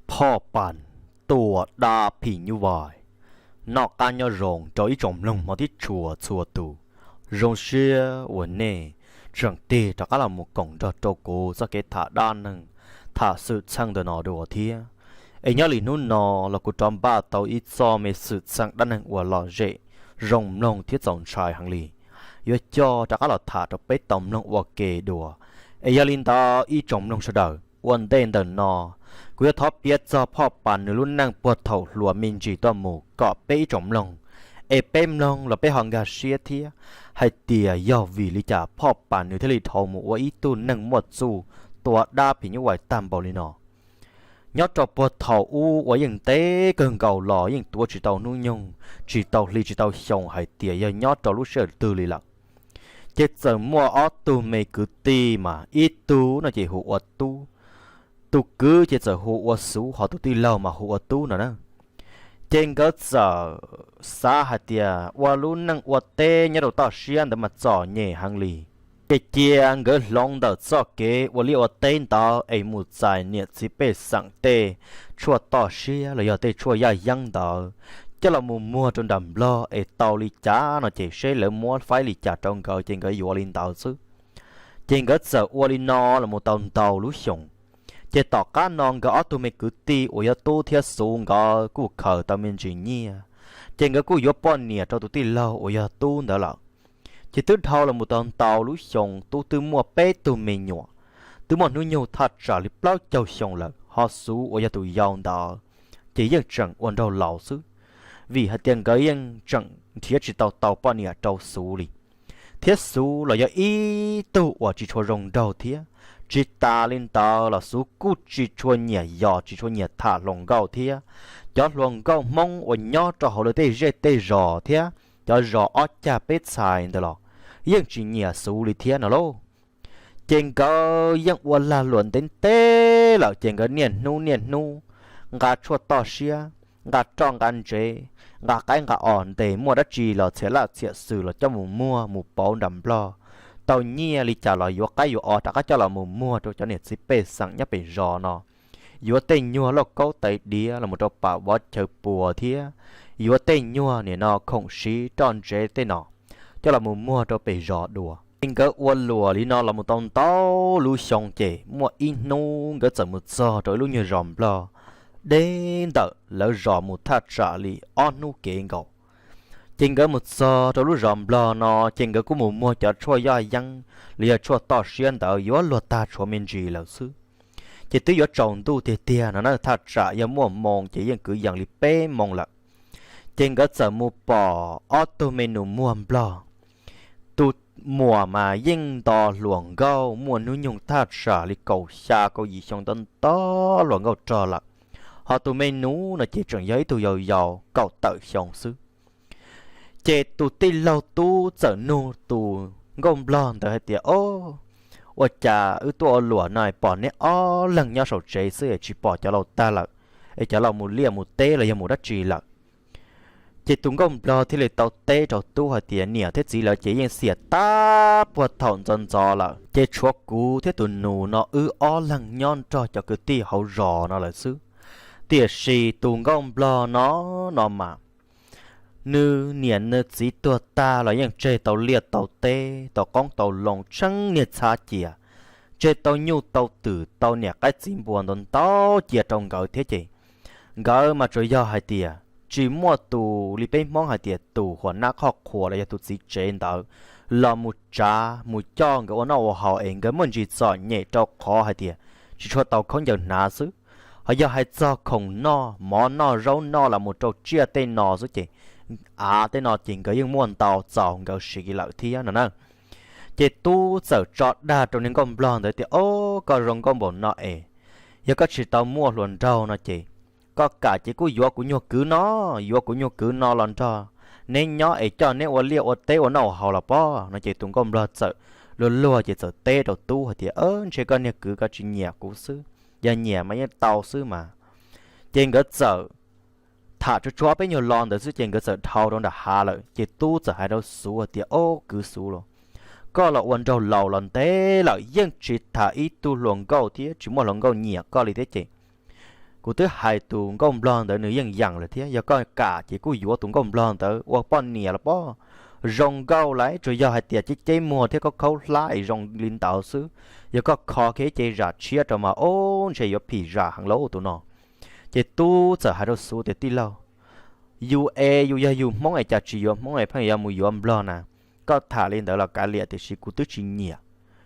Phoj Pas tua dab phim nyuj vais. Noj qab nyob zoo rau ib tsoom mloog hmov thiab tshua txhua tus. Zoo siab uas nej tseem tig rov qab los mus koom nrog rau kuv txoj kev tham dab neeg, tham xwm txheej ntawm no dua thiab. Es nyob li hnub no los kuv rov npaj tau ib txoj me xwm txheej dab neeg uas lom zem, zoo mloog thiab txaus ntshai heev li, yuav coj rov qab los tham rau peb tau mloog ua ke dua. Es yog li ntawd ib tsoom mloog sawv daws, ua ntej ntawm no kuv yuav thov piav txog Phoj Pas nws lub neej puag thaum hluas me ntsis tuaj mus kom peb ib tsoom mloog, es peb mloog los peb ho nkag siab thiab hais tias yog vim li cas Phoj Pas nws thiaj li dhau mus ua ib tug neeg muaj txuj tua dab phim nyuj vais tag npaum li no. Nyob rau puag thaum ub uas yeej ntev kawg nkaus los yeej tuav tsis tau hnub nyoog, tsis tau hli tsis tau xyoo hais tias yog nyob rau lub sij hawm twg li lawm. Ces txawm muaj ob tug me kwv tij mas ib tug no ces hu ua Tub, tus kwv ces txawm hu ua Xuv, ho tus tij laug mas hu ua Tub no na. Ces nkawd txawm xav hais tias ua lub neej ua teb nyob rau toj siab ntawd mas txom nyem heev li. Ces cia nkawd hloov ntawm txoj kev ua liaj ua teb ntawd es mus txais niam txiv pej xeem tej tshuaj toj siab los yog tej tshuaj yaj yeeb ntawd coj los mus muag rau nram Nplog es tau li cas no ces seb lawv muab faib li cas rau nkawd ces nkawd yuav li ntawd xwb. Ces nkawd txawm ua li no los mus tau ntau lub xyoos. Ces tom qab no nkawd ob tug me kwv tij uas yog Tub thiab Xuv nkawd kuj khaws tau me ntsis nyiaj, ces nkawd kuj yuav poj niam rau tus tij laug uas yog Tub ntawd lawm. Ces twb dhau los mus tau ntau lub xyoos, Tub twb muaj peb tug me nyuam, twb muaj hnub nyoog thaj tsam li plaub caug xyoo lawm, ho Xuv uas yog tus yau ntawd ces yeej tseem ua nraug laus xwb, vim hais tias nkawd yeej tseem nrhiav tsis tau tau poj niam rau Xuv li. Thiab Xuv los yog ib tug uas tsis tshua zoo nraug thiab. Tsis tas li ntawd los Xuv kuj tsis tshua nyiam yos, tsis tshua nyiam tham hluas nkauj thiab. Cov hluas nkauj Hmoob uas nyob rau hauv lawv tej zej tej zos thiab cov zos ob cag peb txhais ntawd los yeej tsis nyiam Xuv li thiab no lauj. Ces nkawd yeej ua lag luam ntev ntev lawm, ces nkawd niaj hnub niaj hnub nqa tshuaj toj siab, nqa roj nqa ntsev, nqa qaib nqa os ntes muaj dab tsi los txhiam laj txhiam xwm los coj mus muag mus pauv nram Nplog. Tau nyiaj li cas los yuav qaib yuav os rov qab coj los mus muag rau cov niam txiv pej xeem nyob pem zos no. Yuav tej nyuag lauj kaub tais diav los mus rau pam vov chaw puas thiab yuav tej nyuag nim no khoom siv roj ntsev tej no coj los mus muag rau pem zos dua. Ces nkawd ua luam li no los mus tau ntau lub xyoo, ces muaj ib hnub nkawd txawm mus txog rau ib lub nyuag zos Nplog deb ntawm lawv zos mus thaj tsam li ob hnub kev nkaus. Ces nkawd mus txog rau lub zos Nplog no, ces nkawd kuj mus muag cov tshuaj yaj yeeb los yog tshuaj toj siab ntawd yuav luag tag tshuav me ntsis lawm xwb. Ces twb yuav tsaus ntuj tiag tiag no na, thaj tsam yog muaj moo ces yeej kwv yees li peb moo lawm. Ces nkawd txawm mus pom ob tug me nus muag Nplog. Tus muam mas yeej nto hluas nkauj muaj hnub nyoog thaj tsam li kaum xya kaum yim xyoo ntau ntau hluas nkauj rog lawm, ho tus me nus no ces tseem yog ib tug yau yau kaum tawm xyoo xwb. Ces tus tij laug Tub txawm nug tus nkauj Nplog ntawd hais tias, Ob, ua cas wb tuaj ua luam no pom neb ob leeg nyob saum tsev xwb es tsis pom cov laus tag lawm, es cov laus mus liaj mus teb los yog mus dab tsi lawm? Ces tus nkauj Nplog thiaj li tau teb rau Tub hais tias niam thiab txiv lawv ces yeej xiam tag puag thaum ntxov ntxov lawm, ces tshuav kuv thiab tus nus no wb ob leeg nyob nrog cov kwv tij hauv zos no lawm xwb. Tiam sis tus nkauj Nplog no, no mas nws niam nws txiv tuag tag los yeej tseg tau liaj tau teb, tau qoob tau loo tsheej niag txhab cia, tseg tau nyuj tau twm tau niam qaib txiv npua ntau ntau cia rau nkawd thiab ces nkawd mas tsuas yog hais tias tsis muaj tus li peb Hmoob hais tias tus huam nab qhoj qhuas los yog tus txiv tsev ntawd los mus tsav mus coj nkawd ua noj ua haus es nkawd muaj ntsis txom nyem rau qhov hais tias tsis tshua tau khaub ncaws hnav xwb. Ho yog hais txog khoom noj, mov noj zaub noj los mus rau tsiaj tej no xwb ces av tej no ces nkawd yeej muaj ntau txaus nkawd siv lawm thiab no na. Ces Tub txawm tso dag rau niag nkauj Nplog ntawd tias, Ob, koj zoo nkauj npaum no es yog koj tsis tau muaj hluas nraug no ces koj kam ces kuj yuav kuv nyuag kwv no, yuav kuv nyuag kwv no los nrog neb nyob es coj neb ua liaj ua teb ua noj ua haus los pob no. Ces tus nkauj Nplog txawm luag luag ces txawm teb rau Tub hais tias, Ntshe koj niag kwv koj tsis nyiam kuv xwb, yog nyiam mas yeej tau xwb mas. Ces nkawd txawm tham tsuag tsuag peb nyuag lo ntawd xwb ces nkawd txawm dhau rau nram hav lawm. Ces Tub txawm hais rau Xuv hais tias, Ob, kwv Xuv los, koj los ua nraug laus los ntev lawm yeej tsis tham ib tug hluas nkauj thiab tsis muaj hluas nkauj nyiam koj li thiab ces kuv Kuv twb hais tus nkauj nplog ntawd nws yeej yeem lawm thiab, yog koj kam ces kuj yuav tus nkauj nplog ntawd ua poj niam los pob. Zoo nkauj lauj, tsuas yog hais tias ceb ceb muag thiab khaub khaub hlab es zoo li ntawd xwb. Yog koj kho kiag ib ce zam tshiab rau mas ob ntshe yuav phim zam heev lauj tus no. Ces Tub txawm hais rau Xuv tias, Tij laug, yus es yus yog yus Hmoob es cas tsis yuav Hmoob es pheej yuav mus yuav nplog na? Koj tham li ntawd los kav liam, tiam sis kuv twb tsis nyiam.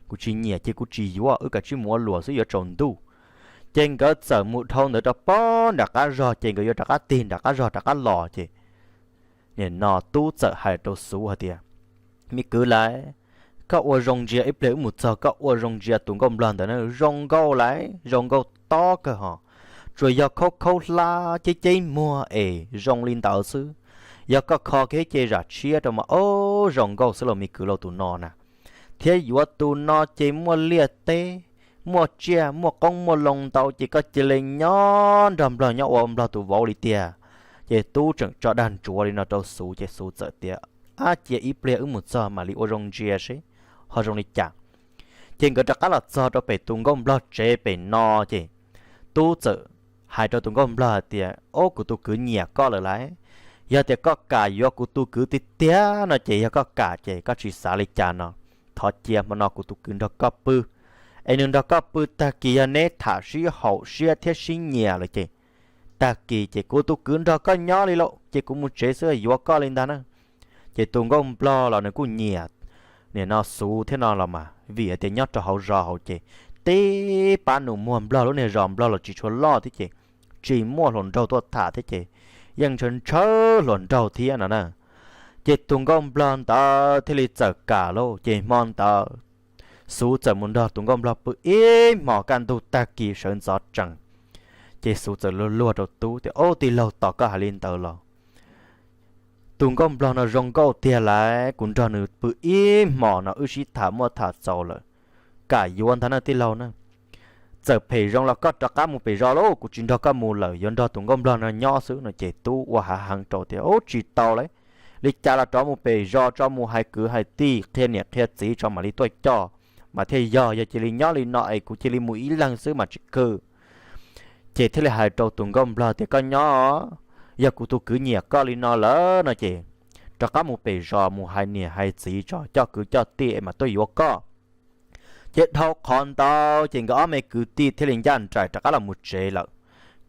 Kuv tsis nyiam ces kuv tsis yuav, wb kav tsij mus ua luam xwb yuav tsaus ntuj. Ces nkawd txawm mus dhau ntawd rau pob nram qab zog, ces nkawd yuav rov qab tig nram qab zog rov qab los ces nim no Tub txawm hais rau Xuv hais tias, Me kwv lauj, koj ua zoo ntsia, ib pliag wb mus txog, koj ua zoo ntsia tus nkauj nplog ntawd na, zoo nkauj lauj, zoo nkauj tob kawg hos. Tsuas yog khaub khaub hlab ceb ceb muag es zoo li ntawd xwb. Yog koj kho kiag ib ce zam tshiab rau mas ob zoo nkauj xwb lauj me kwv lauj tus no na. Thiab yuav tus no ces muaj liaj teb, muaj tsiaj muaj qoob muaj loo ntau, ces koj cia li nyob nrog nplog nyob ua nplog tus vauv li tiag. Ces Tub tseem tso dag ntsuav li no rau Xuv ces Xuv txawm tias, Ab, cia ib pliag wb mus txog mam li ua zoo ntsia seb ho zoo li cas. Ces nkawd rov qab los txog rau pem tus nkauj nplog tsev pem no ces Tub txawm hais rau tus nkauj nplog hais tias, Ob, kuv tus kwv nyiam koj lawm lauj. Yog tias koj kam yuav kuv tus kwv tiag tiag no ces yog koj kam ces koj tsis xav li cas no, thov cia hmo no kuv tus kwv nrog koj pw. Es nws nrog koj pw tag kis yog neb tham sib haum siab thiab sib nyiam lawm ces tag kis ces kuv tus kwv nrog koj nyob li lauj, ces kuv mus tsev xwb yuav koj li ntag na. Ces tus nkauj nplog los nws kuj nyiam nim no Xuv thiab no los mas vim hais tias nyob rau hauv zos hauv ces tib pab nus muag nplog lub niag zos nplog los tsis tshua loj thiab ces tsis muaj hluas nraug tuaj tham thiab ces yeej ntshaw ntshaw hluas nraug thiab no na. Ces tus nkauj nplog ntawd thiaj li txawm kam lauj, ces hmo ntawd Xuv txawm mus nrog tus nkauj nplog pw ib hmos kaj ntug tag kis sawv ntxov tsees. Ces Xuv txawm luag luag rau Tub tias, Ob, tij laug, tos koj hais li ntawd los tus nkauj nplog no zoo nkauj tiag lauj, kuv nrog nws pw ib hmos no wb sib tham muaj tham txaus lawm, kam yuav ntag na tij laug na. Txawm phem zoo los koj rov qab mus pem zos lauj, kuv tsis nrog koj mus lawm, yuav nrog tus nkauj nplog no nyob xwb no ces Tub ua hav heev rau tias, Ub, tsis tau lauj, li cas los rov mus pem zos tso, mus hais kwv hais tij qhia niam qhia txiv tso mam li tuaj coj mas thiaj yog, yog cia li nyob li no es kuv cia li mus ib leeg xwb mas tsis khw. Ces thiaj li hais rau tus nkauj nplog tias, Koj nyob, yog kuv tus kwv nyiam koj li no lawm no ces rov qab mus pem zos mus hais niam hais txiv tso, coj kwv coj tij es mam tuaj yuav koj. Ces dhau qhov ntawd ces nkawd ob me kwv tij thiaj li ncaj nraim rov qab los mus tsev lawm.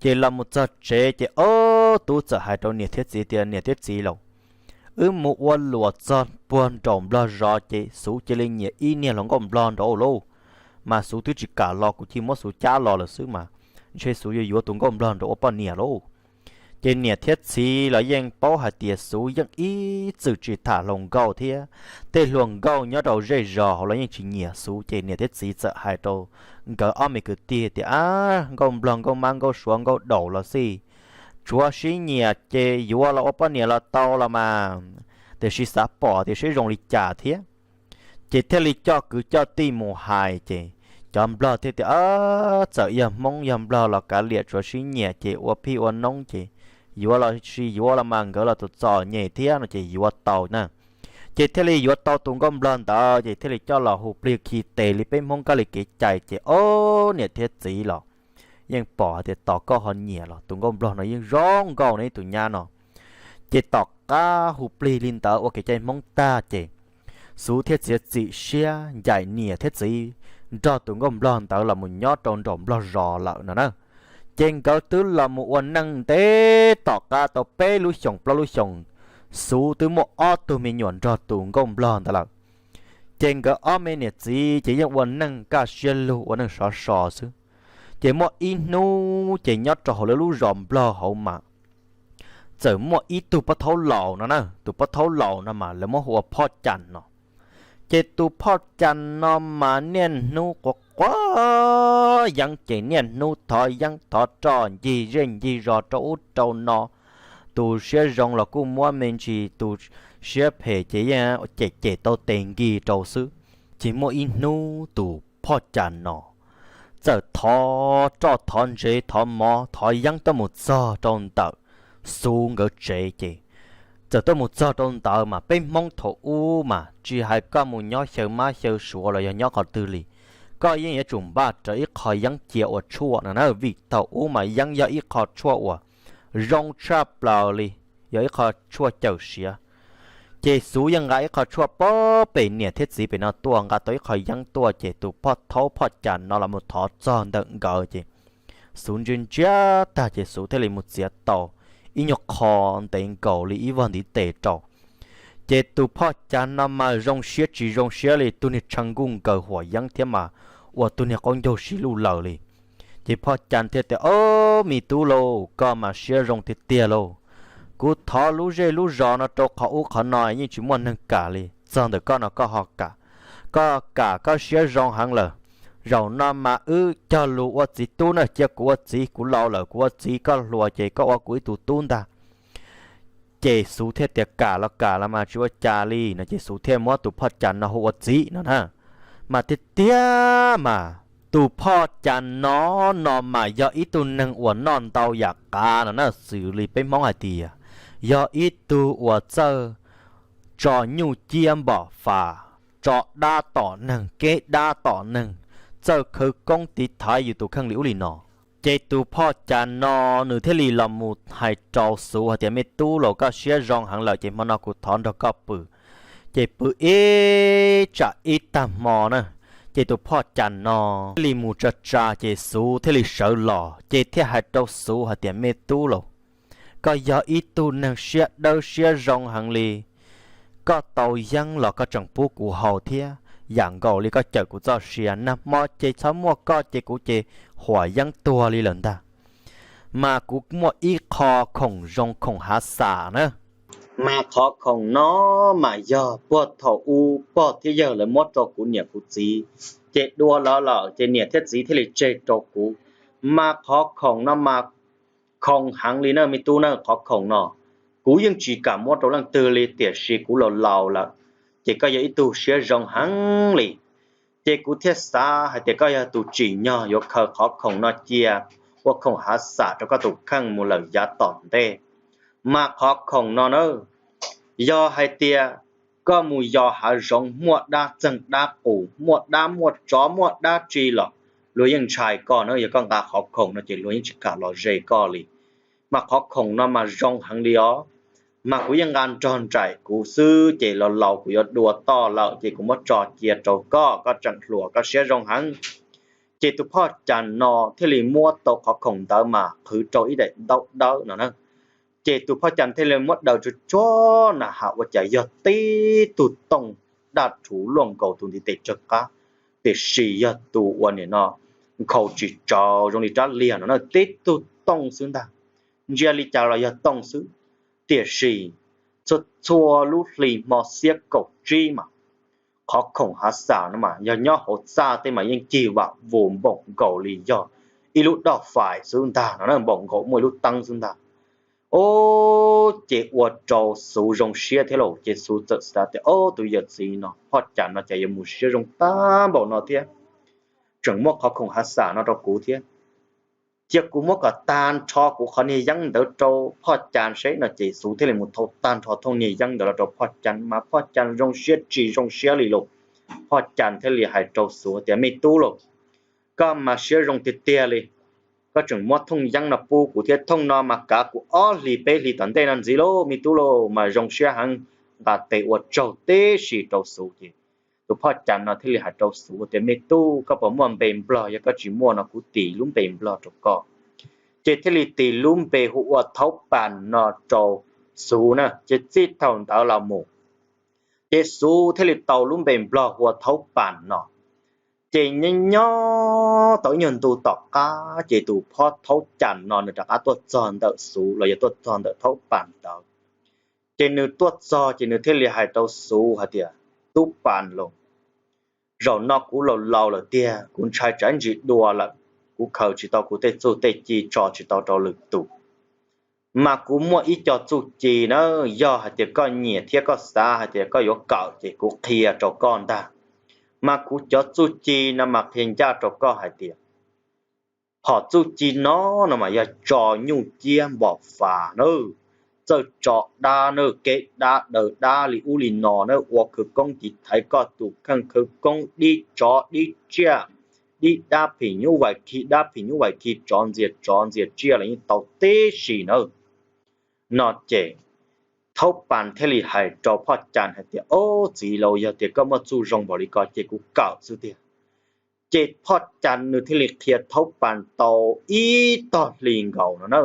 Ces los mus txog tsev ces ob tub txawm hais rau niam thiab txiv tias, Niam thiab txiv lauj, wb mus ua luam txog puag nraum nplog zos ces Xuv cia li nyiam ib niag hluas nkauj nplog nraud lauj. Mas Xuv twb tsis kam los, kuv cia muab Xuv cab los lawm xwb mas ntshe Xuv yuav yuav tus nkauj nplog nraud ua poj niam lauj. Ces niam thiab txiv los yeej paub hais tias Xuv yeej ib txwm tsis tham hluas nkauj thiab, tej hluas nkauj nyob rau zej zos hauv los yeej tsis nyiam Xuv. Ces niam thiab txiv txawm hais rau nkawd ob me kwv tij tias, Ab, nkauj nplog, nkauj mab, nkauj suav, nkauj daum los xij, tsuav sib nyiam ces yuav los ua poj niam los tau los mas, tiam sis xav pom tias seb zoo li cas thiab. Ces thiaj li coj kwv coj tij mus hais ces cov nplog thiaj tias, Txawm yog Hmoob yog nplog los kav liam, tsuav sib nyiam ces ua phij ua noob ces yuav los sis yuav los mas nkawd los txom txom nyem thiab no ces yuav tau na. Ces thiaj li yuav tau tus nkauj nplog ntawd ces thiaj li coj los hu plig khi tes li peb Hmoob kab li kev cai ces ob niam thiab txiv los yeej pom hais tias tos koj ho nyiam los tus nkauj nplog no yeej zoo nkauj ne tus nyab no. Ces tom qab hu plig li ntawd ua kev cai Hmoob tag ces Xuv thiaj txiav txim siab ncaim niam thiab txiv nrog tus nkauj nplog ntawd los mus nyob rau nraum nplog zos lawm no na. Ces nkawd twb los mus ua neej ntev tom qab tau peb lub xyoos plaub lub xyoos, Xuv twb muaj ob tug me nyuam nrog tus nkauj nplog ntawd lawm. Ces nkawd ob me niam txiv ces yeej ua neej kaj siab lug ua neej sov so xwb. Ces muaj ib hnub ces nyob rau hauv lawv lub zos nplog hauv mas txawm muaj ib tug pov thaub laus no na, tus pov thaub laus no mas lawv muab hu ua Phoj Cas no. Ces tus Phoj Cas no mas niaj hnub quav quav yeeb ces niaj hnub thov yeeb thov roj ncig zej ncig zos rau ub rau no. Tus siab zoo los kuj muab me ntsis, tus siab phem ces yeej cem cem tau tes nkis rau xwb. Ces muaj ib hnub tus Phoj Cas no txawm thov roj thov ntsev thov mov thov yeeb tuaj mus txog rau ntawm Xuv nkawd tsev ces txawm tuaj mus txog rau ntawd mas peb Hmoob thaum ub mas tsis hais koj mus nyob xyaw mab xyaw suav los yog nyob qhov twg li, koj yeej yuav tsum npaj rawv ib qho yeeb cia ua tshuaj no na, vim thaum ub mas yeeb yog ib qho tshuaj uas zoo tshaj plaws li, yog ib qho tshuaj cawm siav. Ces Xuv yeej nqa ib qho tshuaj pob pem niam thiab txiv pem no tuaj, nqa tau ib qho yeeb tuaj, ces tus phoj thaub phoj cas no los mus thov txog ntawm nkawd ces Xuv ntsia ntsia tag ces Xuv thiaj li mus txiav tau ib nyuag qho ntev nkaus li ib vog ntiv tes rau. Ces tus phoj cas no mas zoo siab tsis zoo siab li, tus niag tshee nkuj nkaws huam yeeb thiab mas ua tus niag qaub ncaug sib luj laws li. Ces phoj cas thiaj tias, Ob, me tub lauj, koj mas siab zoo tiag tiag lauj. Kuv thov lub zej lub zos no rau qhov ub qhov no yeej tsis muaj neeg kam li, txog ntawm koj no koj ho kam. Koj kam koj siab zoo heev lawm. Zaum no mas wb cog lus ua txiv tub na, cia kuv ua txiv, kuv laus lawm kuv ua txiv, koj hluas ces koj ua kuv ib tug tub ntag. Ces Xuv thiaj tias, Kam los kam los mas tsis ua cas li no, ces Xuv thiaj muab tus phoj cas no hu ua txiv no na. Mas tiag tiag mas tus phoj cas no, no mas yog ib tug neeg uas noj ntau yam qav no na, xws li peb Hmoob hais tias yog ib tug uas txawj tso nyuj ciab npom fas, tso dab tom neeg, keb dab tom neeg, txawj khawv koob tiv thaiv yus tus kheej li ub li no. Ces tus phoj cas no nws thiaj li los mus hais rau Xuv hais tias, Me tub lauj, koj siab zoo heev lawm ces hmo no kuv thov nrog koj pw. Ces pw ib tsam ib tag hmo na, ces tus phoj cas no thiaj li mus tsa tsa ces Xuv thiaj li sawv los ces thiaj hais rau Xuv hais tias, Me tub lauj, koj yog ib tug neeg siab dawb siab zoo heev li. Koj tau yeeb los koj tseem pub kuv haus thiab, yam nkaus li koj cawm kuv txoj sia. Nag hmo ces txhob muaj koj ces kuv ces huam yeeb tuag li lawm ntag. Mas kuv muaj ib qho khoom zoo khoom hav xam na. Mas qhov khoom no mas yog puag thaum ub pog thiab yawg lawv muab rau kuv niam kuv txiv, ces dua lawv lawm ces niam thiab txiv thiaj li tseg rau kuv. Mas qhov khoom no mas khoom heev li na me tub na, qhov khoom no kuv yeej tsis kam muab rau leej twg li, tiam sis kuv laus laus lawm, ces koj yog ib tug siab zoo heev li. Ces kuv thiaj xav hais tias koj yog tus tsim nyog yuav khaws qhov khoom no cia ua khoom hav xam rau koj tus kheej mus lawm yav tom ntej. Mas qhov khoom no na, yog hais tias koj mus yos hav zoov muaj dab txeeg dab qus, muaj dab muaj tsov muaj dab tsi los luag yeej ntshai koj na. Yog koj nqa qhov khoom no ces luag yeej tsis kam los ze koj li. Mas qhov khoom no mas zoo heev li os. Mas kuv yeej nqa nrog nraim kuv xwb, ces laus laus kuv yuav dua toj lawm ces kuv muab tso cia rau koj, koj tseem hluas koj siab zoo heev. Ces tus phoj cas no thiaj li muab tau qhov khoom ntawd mas qhwv rau ib daim ntaub dawb no na. Ces tus phoj cas thiaj li muab daws tsuag tsuag na has ua cas yog tib tug tooj daj rhuv luaj nkaus tus ntiv tes tsawg qab, tiam sis yog tus uas nim no nkhaus tsis tsawv zoo li rab liag no na, tib tug tooj xwb ntag. Ntsia li cas los yog tooj xwb, tiam sis txhua txhua lub hli hmo xiab kaum tsib mas qhov khoom hav xam no mas yog nyob hauv txaj tej mas yeej cig vam vus npaum nkaus li yog ib lub doj fais xwb ntag no na, npaum nkaus muaj ib lub teeb xwb ntag. Ob, ces ua rau Xuv zoo siab thiab lauj, ces Xuv txawm xav tias, Ob, tus yawm txiv no phoj cas no cas yuav mus siab zoo tag npaum no thiab, tseem muab qhov khoom hav xam no rau kuv thiab. Cia kuv muab kom tag nrho kuv qhov niag yeeb ntawd rau phoj cas seb no. Ces Xuv thiaj li mus thau tag nrho thooj niag yeeb ntawd los rau phoj cas, mas phoj cas zoo siab tsis zoo siab li lauj. Phoj cas thiaj li hais rau Xuv tias, Me tub lauj, koj mas siab zoo tiag tiag li. Koj tseem muab thooj yeeb no pub kuv thiab, thooj no mas kav kuv ob hlis peb hlis tom ntej no ntxiv lauj, me tub lauj. Mas zoo siab heev, nqa tes ua tsaug tib si rau Xuv. Ces tus phoj cas no thiaj li hais rau Xuv tias, Me tub, koj puas muaj npe nplog? Yog koj tsis muaj no kuv tis lub npe nplog rau koj. Ces thiaj li tis lub npe hu ua Thaub Pas no rau Xuv na. Ces txij thaum ntawd los mus, ces Xuv thiaj li tau lub npe nplog hu ua Thaub Pas no. Ces nyob nyob tau ib nyuag ntu tom qab ces tus phoj Thaub Cas no nws rov qab tuaj txog ntawm Xuv los yog tuaj txog ntawm Thaub Pas ntawd. Ces nws tuaj txog ces nws thiaj li hais rau Xuv hais tias, Tub Pas lauj, zaum no kuv laus laus lawm tiag, kuv ntshai tsam ntsis dua lawm, kuv khaws tsis tau kuv tej txuj tej ci tso tsis tau rau lwm tus. Mas kuv muaj ib co txuj ci na, yog hais tias koj nyiam thiab koj xav hais tias koj yuav kawm ces kuv qhia rau koj ntag. Mas kuv cov txuj ci no mas qhia ncaj rau koj hais tias, phom txuj ci no no mas yog tso nyuj ciab npom fas na, txawj tso dab na, keb dab daws dab li ub li no na, ua khawv koob tiv thaiv koj tus kheej, khawv koob dib tsov dib tsiaj, dib dab phim nyuj vais khi dab phim nyuj vais khi tsov ntxias tsov ntxias tsiaj los yeej tau tib si na. No ces Thaub Pas thiaj li hais rau Phoj Cas hais tias, Ob, txiv laus, yog tias koj muaj txuj zoo npaum li ko ces kuv kawm xwb tiag. Ces Phoj Cas nws thiaj li qhia Thaub Pas tau ib tog hli nkaus no na.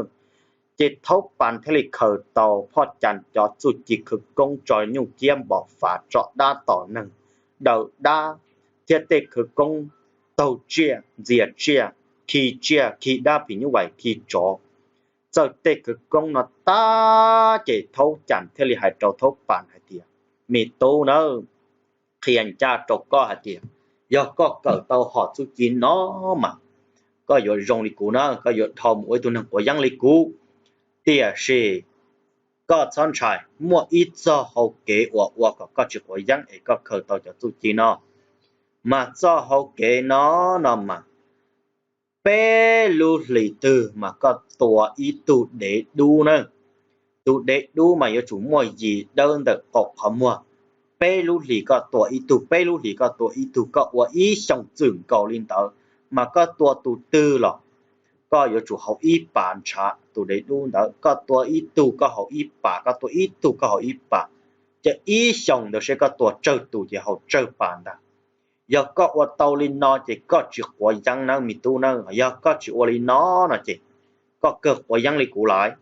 Ces Thaub Pas thiaj li khaws tau Phoj Cas cov txuj ci khawv koob tso nyuj ciab npom fav tso dab tom neeg, daws dab, thiab tej khawv koob taug tsiaj, ntxias tsiaj, khi tsiaj, khi dab phim nyuj vais khi tsov. Txawm tej khawv koob no tag ces Thaub Cas thiaj li hais rau Thaub Pas hais tias, Me tub na, qhia ncaj rau koj hais tias, yog koj kawm tau hom txuj ci no mas koj yuav zoo li kuv na, koj yuav dhau mus ua ib tug neeg quav yeeb li kuv. Tiam sis koj txhob ntshai, muaj ib txoj hau kev uas ua kom koj tsis quav yeeb es koj khaws tau cov txuj ci no. Mas txoj hau kev no, no mas peb lub hlis twg mas koj tua ib tug dev dub na. Tus dev dub mas yuav tsum muaj yim dawb ntawm qaum qhov muag. Peb lub hlis koj tua ib tug, peb lub hlis koj tua ib tug, koj ua ib xyoos txwm nkaus li ntawd, mas koj tua tus twg los koj yuav tsum haus ib pas ntshav. Tus dev dub ntawd koj tua ib tug koj haus ib pas, koj tua ib tug koj haus ib pas, ces ib xyoos ntawd seb koj tua tsawg tus ces haus tsawg pas ntag. Yog koj ua tau li no ces koj tsis quav yeeb nawb me tub nawb, yog koj tsis ua li no, no ces koj kawg quav yeeb li kuv lawm.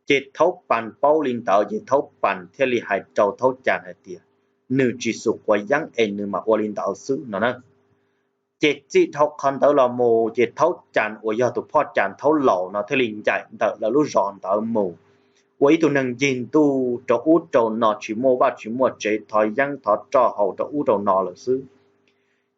Ces Thaub Pas paub li ntawd ces Thaub Pas thiaj li hais rau Thaub Cas hais tias, nws tsis xum quav yeeb es nws mam ua li ntawd xwb no na. Ces txij dhau qhov ntawd los mus ces Thaub Cas uas yog tus Phoj Cas Thaub laus no thiaj li ncaim ntawm lawv lub zos ntawd mus ua ib tug neeg ncig ntuj rau ub rau no, tsis muaj vaj tsis muaj tsev, thov yeeb thov roj haus rau ub rau no lawm xwb.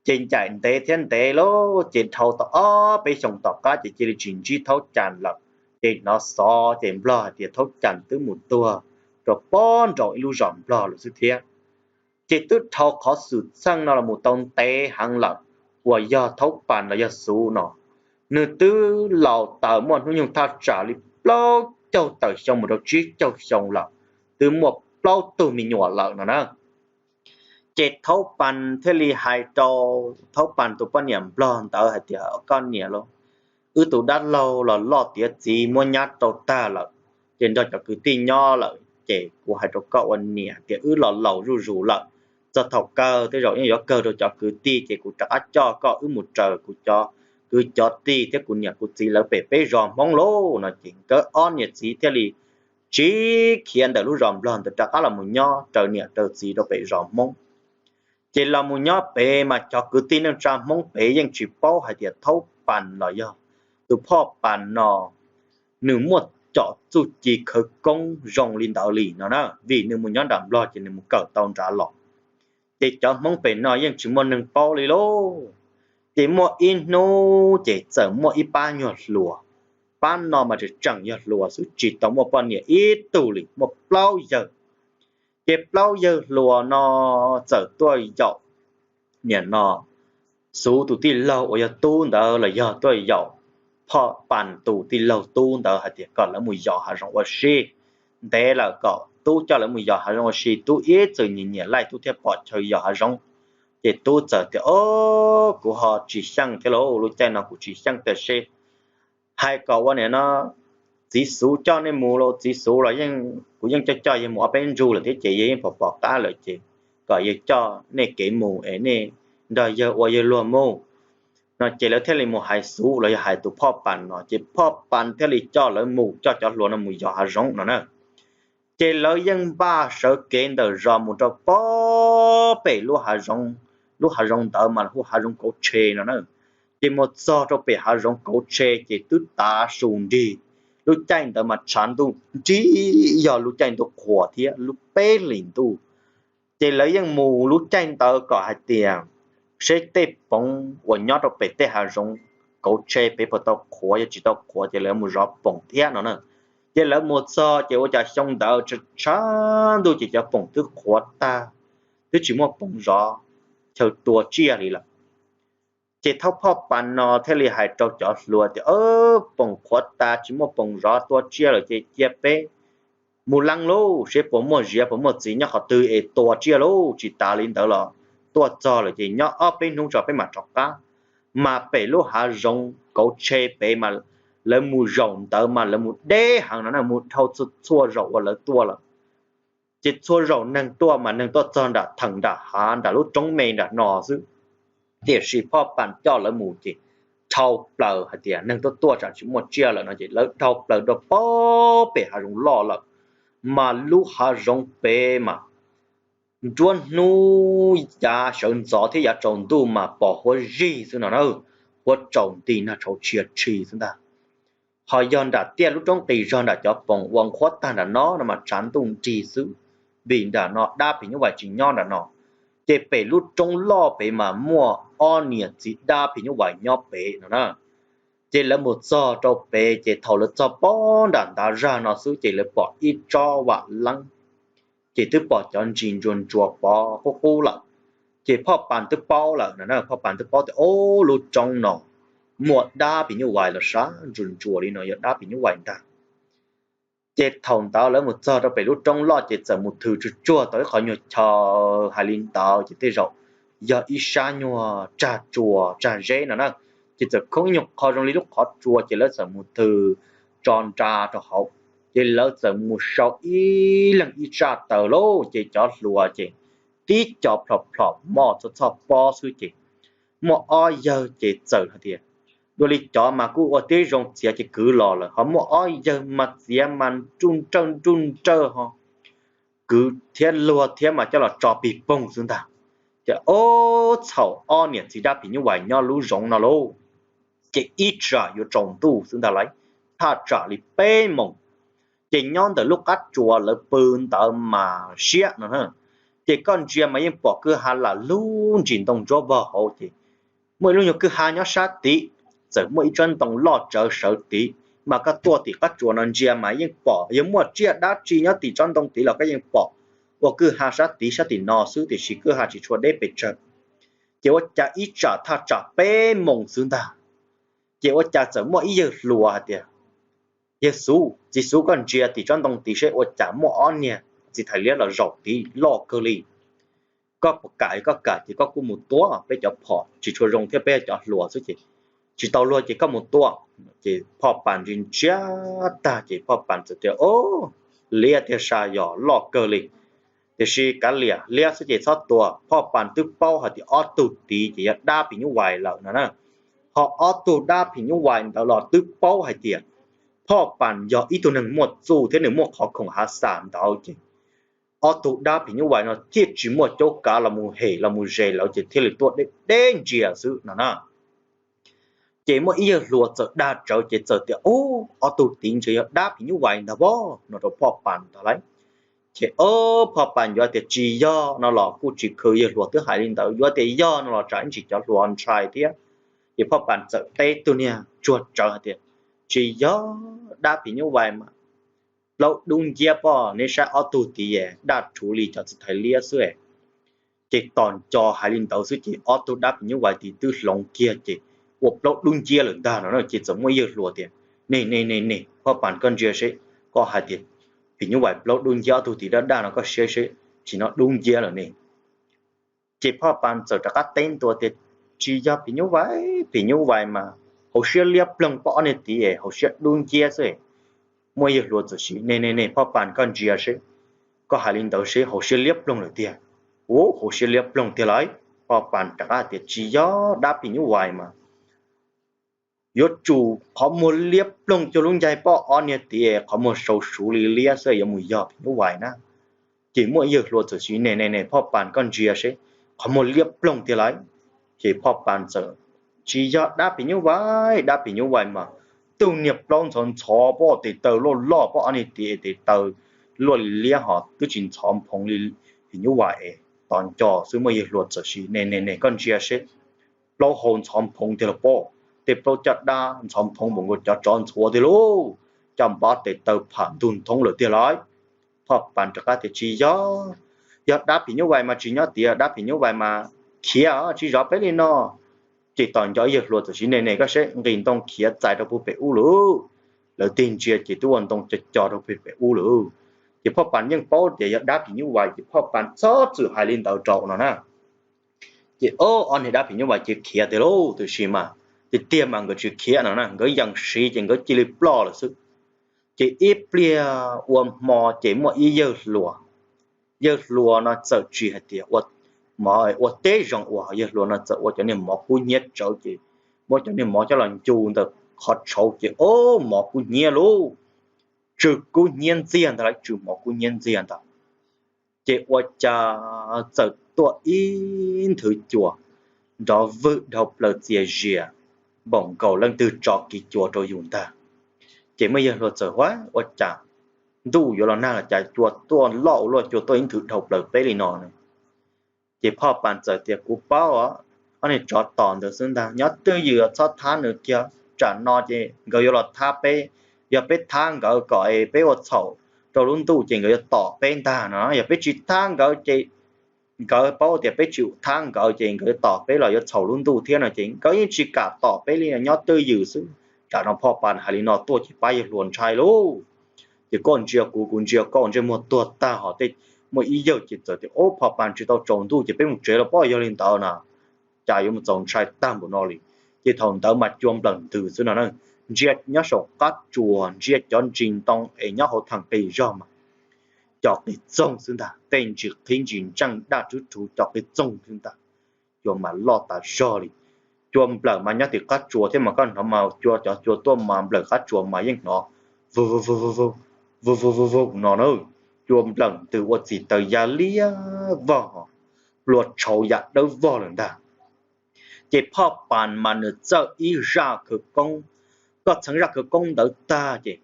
Ces ncaim ntev thiab ntev lawm ces dhau tau ob peb xyoos tom qab ces cia li tsis ntsib Thaub Cas lawm. Ces hnov xov ces Nplog hais tias Thaub Cas twb mus tuag rau pob nraum ib lub zos Nplog lawm xwb thiab. Ces twb dhau qhov xwm txheej no los mus tau ntev heev lawm, uas yog Thaub Pas los yog Xuv no, nws twb laus taws muaj hnub nyoog thaj tsam li plaub caug tawm xyoo mus rau tsib caug xyoo lawm, twb muaj plaub tug me nyuam lawm no na. Ces Thaub Pas thiaj li hais rau Thaub Pas tus poj niam Nplog ntawd hais tias, koj niam lauj, wb tus dab laug los loj tiav txiv muab nyab rau tag lawm, ces nrog cov kwv tij nyob lawm, ces kuv hais rau koj ua niam tias wb los laus zuj zus lawm, txog thaum kawg tej zaum yeej yuav kawg rau cov kwv tij, ces kuv rov qab coj koj wb mus raws kuv cov kwv cov tij thiab kuv niam kuv txiv lawv pem peb zos Hmoob lauj no. Ces nkawd ob niam txiv thiaj li tsiv khiav ntawm lub zos Nplog ntawd rov qab los mus nyob raws niam raws txiv rau pem zos Hmoob. Ces los mus nyob pem mas cov kwv tij neej tsa Hmoob pem yeej tsis paub hais tias Thaub Pas los yog tus Phoj Pas no nws muaj cov txuj ci khawv koob zoo li ntawd li no na, vim nws mus nyob nram Nplog ces nws mus kawm tau nrad los. Ces cov Hmoob pem no yeej tsis muaj neeg paub li lauj. Ces muaj ib hnub ces txawm muaj ib pab nyuag hluas, pab no mas tseem tseem yog hluas xwb tsis tau muaj poj niam ib tug li, muaj plaub yawg. Ces plaub yawg hluas no txawm tuaj yaum, niam no, Xuv tus tij laug uas yog tub ntawd los yog tuaj yaum Phoj Pas tus tij laug tub ntawd hais tias kom lawv mus yos hav zoov ua si. Ntev lawm kom tub coj lawv mus yos hav zoov ua si, tub ib txwm nyiam nyiam laij tub thiaj pom chaw yos hav zoov. Ces tub txawm tias, o, kuv ho tsis xyeej thiab lauj, lub caij no kuv tsis xyeej tiam sis hais kom ua niam no, txiv Xuv coj nej mus los txiv Xuv los yeej, kuv yeej coj coj yawg mus ob peb ntsug lawm thiab ces yawg yeej pom pom qab lawm ces kom yawg coj nej kev mus es nej nrog yawg ua yawg luag mus no. Ces lawv thiaj li mus hais Xuv los yog hais tus Phoj Pas no, ces Phoj Pas thiaj li coj lawv mus, coj cov hluas no mus yos hav zoov no na. Ces lawv yeej npaj sawv kev ntawm zos mus rau pob pem lub hav zoov, lub hav zoov ntawd mas hu hav zoov Kauv Tshe no na. Ces mus txog rau pem hav zoov Kauv Tshe ces twb tav su nrig, lub caij ntawd mas tshav ntuj nrig, yog lub caij ntuj qhuav thiab lub peb hlis ntuj. Ces lawv yeej mus lub caij ntawd kom hais tias seb tej poov uas nyob rau pem tej hav zoov Kauv Tshe pem puas tau qhuav, yog tsis tau qhuav ces lawv mus zov poom thiab no na. Ces lawv mus txog ces ua cas xyoo ntawd tshav ntuj ces cov poom twb qhuav tag, twb tsis muaj poom zov, chaw tua tsiaj li lawm. Ces thaub Phoj Pas no thiaj li hais rau cov hluas tias, poom qhuav tas tsis muaj poom zov tua tsiaj lawm ces cia peb mus leej lauj, seb puas muaj ziav puas muaj txiv nyob qhov twg es tua tsiaj lauj, tsis tas li ntawd los tuaj txog lawm ces nyob ob peb hnub tso peb mam rov qab. Mas pem lub hav zoov kauv tshe pem mas lawv mus zaum ntawd mas lawv mus deb heev no na, mus dhau txhua zaus uas lawv tuaj lawm. Ces txhua zaus neeg tuaj mas neeg tuaj txog nram theem nram hav nram lub roob me nram no xwb. Tiam sis Phoj Pas coj lawv mus ces dhau plaws hais tias neeg tuaj tuaj tsam tsis muaj tsiaj lawm no ces lawv dhau plaws rau pem hav zoov loj lawm. Mas lub hav zoov pem mas nruab hnub yav sawv ntxov thiab yav tsaus ntuj mas pom huab zig xwb no na, huab tsaus nti nag tshauv tshia tshi xwb ntag. Ho yog nram tiaj lub roob qis zog nram cov poos ua nqhuab tag nram no no mas tshav ntuj nrig xwb, vim nram no dab phim nyuj vais tsis nyob nram no. Ces pem lub roob loj pem mas muaj ob niam txiv dab phim nyuj vais nyob pem no na. Ces lawv mus txog rau pem ces thaum lawv txog pob nram ntav zag no xwb ces lawv pom ib tsob vam leeb, ces twb pom cov ntsis ntsuas ntsuas pov qub qub lawm. Ces Phoj Pas twb paub lawm no na, Phoj Pas twb paub tias ob lub roob no muaj dab phim nyuj vais los sab ntsuas ntsuas li no yog dab phim nyuj vais ntag. Ces thaum ntawd lawv mus txog rau pem lub roob loj ces txawm mus thws tsuag tsuag tau ib qho nyuag chaw hais li ntawd ces tej zaum yog ib sab nyuag tsag tsua tsag zeb no na. Ces txawm khoob ib nyuag qho zoo li lub qhov tsua ces lawv txawm mus thws tso nra rau hauv. Ces lawv txawm mus sau ib leeg ib tsaj taws lauj, ces cov hluas ces tib co plhom plhom moj txhoj txhoj pob xwb ces muaj ob yawg ces txawm hais tias, dua li cov mas kuj ua tib zoo txiav ces kwv los lawm, ho muaj ob yawg mas txiav mas nruj nrawj nruj nrawj ho kwv thiab luag thiab mas coj los tso pig poog xwb ntag. Ces ob txhaum ob niam txiv dab phim nyuj vais nyob lub zoov no lauj, ces ib tsam yuav tsaus ntuj xwb ntag lauj, thaj tsam li peb moos. Ces nyob ntawm lub qab tsuas lawv pw ntawd mas siab no na, ces koj ntsia mas yeej pom kwj ha lam lub ntsis ntoo ntsuab vog hauv ces muaj ib lub nyuag kwj ha nyob sab tid, txawm muaj ib tsob ntoo loj tsawv sawv tid, mas koj tuaj tim qab tsuas no ntsia mas yeej pom, yog muaj tsiaj dab tsi nyob tim tsob ntoo tid los koj yeej pom ua kwj ha sab tid sab tim no xwb tiam sis kwj ha tsis tshua deb pes tsawg. Ces ua cas ib tsam thaj tsam peb moos xwb ntag, ces ua cas txawm muaj ib yawg hluas hais tias, yawg Xub, txiv Xub koj ntsia tim tsob ntoo tid seb ua cas muaj ob niag txiv thais liab los zaum tid loj kawg li. Koj puas kam? Koj kam ces koj kuj mus tua, peb cov phom tsis tshua zoo thiab peb cov hluas xwb ces tsis tau luag ces koj mus tua. Ces Phoj Pas ntsia ntsia tag ces Phoj Pas txawm tias, o, liab tiag sas yog loj kawg li. Tiam sis kav liam liab xwb ces txhob tua, Phoj Pas twb paub hais tias ob tug tid ces yog dab phim nyuj vais lawm no na. Ho ob tug dab phim nyuj vais ntawd los twb paub hais tias Phoj Pas yog ib tug neeg muaj txuj thiab nws muaj qhov khoom hav xas ntawd ces ob tug dab phim nyuj vais no thiaj tsis muaj cuab kav los mus hem los mus zes lawv ces thiaj li tuaj deb deb ntsia xwb no na. Ces muaj ib yawg hluas txawm dag tsawv ces txawm tias, ub, ob tug tid ntshe yog dab phim nyuj vais ntag pob no rau Phoj Pas ntag lauj. Ces ob Phoj Pas yuav tias tsis yog no los kuj tsis khwv, yawg hluas twb hais li ntawd, yuav tias yog no los tsam ib ntsis cov hluas ntshai thiab. Ces Phoj Pas txawm teb tus niag tsuag tsawv hais tias, tsis yog, dab phim nyuj vais mas plaub dub nciab pob, neb saib ob tug tid daj rhuv li cov txiv thais liab xwb. Ces tos nco hais li ntawd xwb ces ob tug dab phim nyuj vais tid twb hloov kiag ces ua plaub dub nciab lawm ntag no na. Ces txawm muaj yawg hluas tias, ne ne ne ne, Phoj Pas koj ntsia seb, koj hais tias phim nyuj vais plaub dub nciab ob tug tid daj daj no koj saib seb, tsis no dub nciab lawm ne. Ces Phoj Pas txawm rov qab teb ntua tias, tsis yog phim nyuj vais, phim nyuj vais mas hauv siab liab ploog pob, ob niag tid hauv siab dub nciab xwb. Muaj yawg hluas txawm siv, ne ne ne, Phoj Pas koj ntsia seb, koj hais li ntawd seb hauv siab liab ploog lawm tiag. Ub, hauv siab liab ploog tiag lauj. Phoj Pas rov qab tias, tsis yog, dab phim nyuj vais mas yuav tsum qhov muag liab ploog cuag lub ncaig pob, ob niag tid qhov muag sau suv li liab xwb, yuav mus yog phim nyuj vais na. Ces muaj yawg hluas txawm siv, ne ne ne, Phoj Pas koj ntsia seb, qhov muag liab ploog tiag lauj. Ces Phoj Pas txawm, tsis yog, dab phim nyuj vais, dab phim nyuj vais mas tus niag plaub ntxhov ntxhov pob, tes taw loj loj pob, ob niag tid tes taw luaj li liab ho twb tsis ntxhov nphoov li phim nyuj vais es. Tos nco xwb muaj yawg hluas txawm siv, ne ne ne, koj ntsia seb, plaub hau ntxhov nphoov tiag lauj pob, tej plaub caj dab ntxhov nphoov npaum nkaus cov tsov ntxhuav tiag lauj, caj npab tes taw pham ntug nthoob lawm tiag lauj. Phoj Pas rov qab tias, tsis yog, yog dab phim nyuj vais mas tsis nyob tiag, dab phim nyuj vais mas khiav tsis zov peb li no. Ces tos nco yawg hluas txawm siv, ne ne koj seb, nqis ntoo khiav txais rau puag pem ub lawm. Lawv tig ntsia ces twb ua ntoo co co rau puag pem ub lawm. Ces Phoj Pas yeej paub tias yog dab phim nyuj vais ces Phoj Pas txhob txwm hais li ntawd rau no na. Ces ob niag dab phim nyuj vais cia khiav tiag lauj, tiam sis mas tiag tiag mas nkawd tsis khiav no na, nkawd yees siv ces nkawd cia li ploj lawm xwb. Ces ib pliag ua hmo ces muaj ib yawg hluas, yawg hluas no txawm tsis hais tias ua teb zoo ua, yawg hluas no txawm ua cov niag mov kub hnyiab tsawv ces muab cov niag mov coj los ncu ntawm qhov tshauv ces ob mov kub hnyiab lauj, tsw kub hnyiab ntxiag ntag lauj, tsw mov kub hnyiab ntxiag ntag. Ces ua cas txawm tuaj ib nthwv cua nrov vwg dhau plaws txias zias, npaum nkaus leej twg tso kiv cua rau yus ntag. Ces muaj yawg hluas txawm hu ua cas ntuj yuav los nag los cas cua tuaj loj ua luaj, cua tuaj ib nthwv dhau plaws peb li no. Ces Phoj Pas txawm tias kuv paub, ob niag tsov tom ntawd xwb ntag, nyob twj ywm txhob thab nws kiag, tsam no ces nkawd yuav los thab peb. Yog peb thab nkawd kom peb ua txhaum rau lub ntuj ces nkawd yuav tom peb ntag no, yog peb tsis thab nkawd ces nkawd paub tias peb tsis thab nkawd ces nkawd tom peb los yuav txhaum lub ntuj thiab no ces nkawd yeej tsis kam tom peb li, nyob twj ywm xwb. Tsam no Phoj Pas hais li no tuaj ces pab yawg hluas ntshai lauj. Ces koj ntsia kuv, kuv ntsia koj, ntsej muag tuag tag hos tej. Muaj ib yawg ces txawm tias, Ob, Phoj Pas tsis tau tsaus ntuj ces peb mus tsev los pob, yog li ntawd na cas yuav mus txaus ntshai tag npaum no li. Ces thaum ntawd mas cua nplawm ntws xwb no na, ntsia nyob saum qab tsuas, ntsia cov ntsis ntoo es nyob hauv thaem qis zog mas cov qis txoog xwb ntag, tej ntsis qhib ntsis ntseej daj rub rhuv cov qis txoog xwb ntag. Cua mas loj tas zog li. Cua nplawm mas nyob tim qab tsuas thiab mas koj hnov mas cua, cov cua tuaj mas nplawm qab tsuas mas yeej hnov vug vug vug vug vug vug vug vug no na. Cua nplawm ntws ua txim taws ya liab vog, plua tshauv ya dawb vog lawm ntag. Ces Phoj Pas mas nws txawj ib zaj khawv koob. Koj txheev zaj khawv koob ntawd tag ces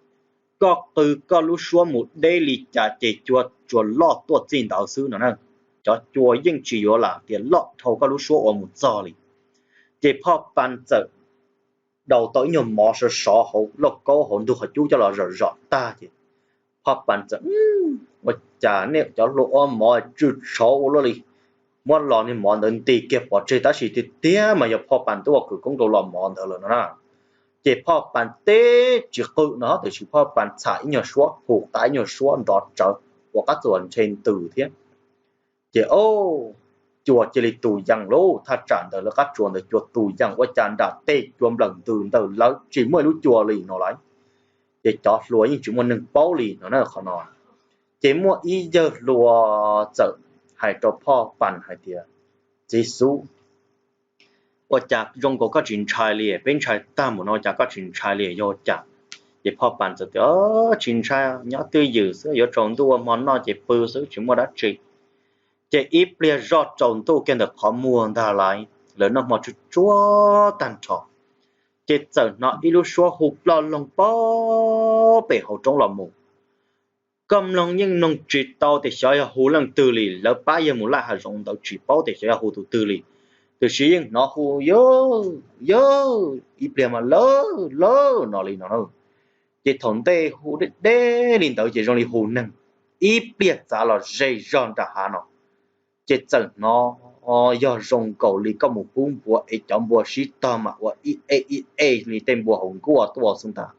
koj qw koj lub suab mus deb li cas ces cua tsuas loj tuaj txij ntawd xwb no na. Cov cua yeej tsis yuav lam tias loj dhau koj lub suab ua mus txog li. Ces Phoj Pas txawm daus tau ib nyuag mov sov sov hauv lauj kaub hauv ntug qhov cub coj los zom zom tag ces Phoj Pas txawm, Ua cas nej cov hluas ua mov tsw tshauv ua luaj li. Muab los niag mov ntawd nti kiag pov tseg, tab sis tiag tiag mas yog Phoj Pas twb ua khawv koob rau los mov ntawd lawm no na. Ces Phoj Pas teb tsis qw no, tiam sis Phoj Pas txham ib nyuag suab, hu qab ib nyuag suab nrov tsawv, ua qab tsuas ntshe ntws thiab. Ces o, cua cia li tus yees lauj, thaj tsam ntawd lawv qab tsuas ntawd cua tus yees, ua cas nram tej cua nplawm ntws ntawm lawv tsis muaj ib lub cua li no lauj. Ces cov hluas yeej tsis muaj neeg paub li no na qhov no. Ces muaj ib yawg hluas txawm hais rau Phoj Pas hais tias, Txiv xub, ua cas zoo nkaus koj tsis ntshai li, peb ntshai tag npaum no cas koj tsis ntshai li, yog ua cas? Ces Phoj Pas txawm tias, Tsis ntshai, nyob twj ywm xwb, yuav tsaus ntuj ua hmo noj ces pw xwb, tsis muaj dab tsi. Ces ib pliag zoj tsaus ntuj kiag ntawm qhov muag ntag lauj, lawv noj hmo tsuag tsuag tag nrho, ces txawm hnov ib lub suab hu ploj loog pem hauv roob los mus. Koj mloog yeej mloog tsis tau tias xyov yog hu leej twg li, lawv pab yawg mus laj hav zoov ntawd tsis paub tias xyov yog hu tus twg li, tiam sis yeej hnov hu, Yawg, yawg, ib pliag mas, Lawv, lawv, no li no. Ces thaum ntej hu deb deb li ntawd ces zoo li hu neeg, ib pliag txav los ze zog nram hav no. Ces txawm hnov yog zoo nkaus li koj mus pub npua es cov npua sib tog mas ua ib ej ib ej li tej npua hauv nkuaj tuaj xwb ntag.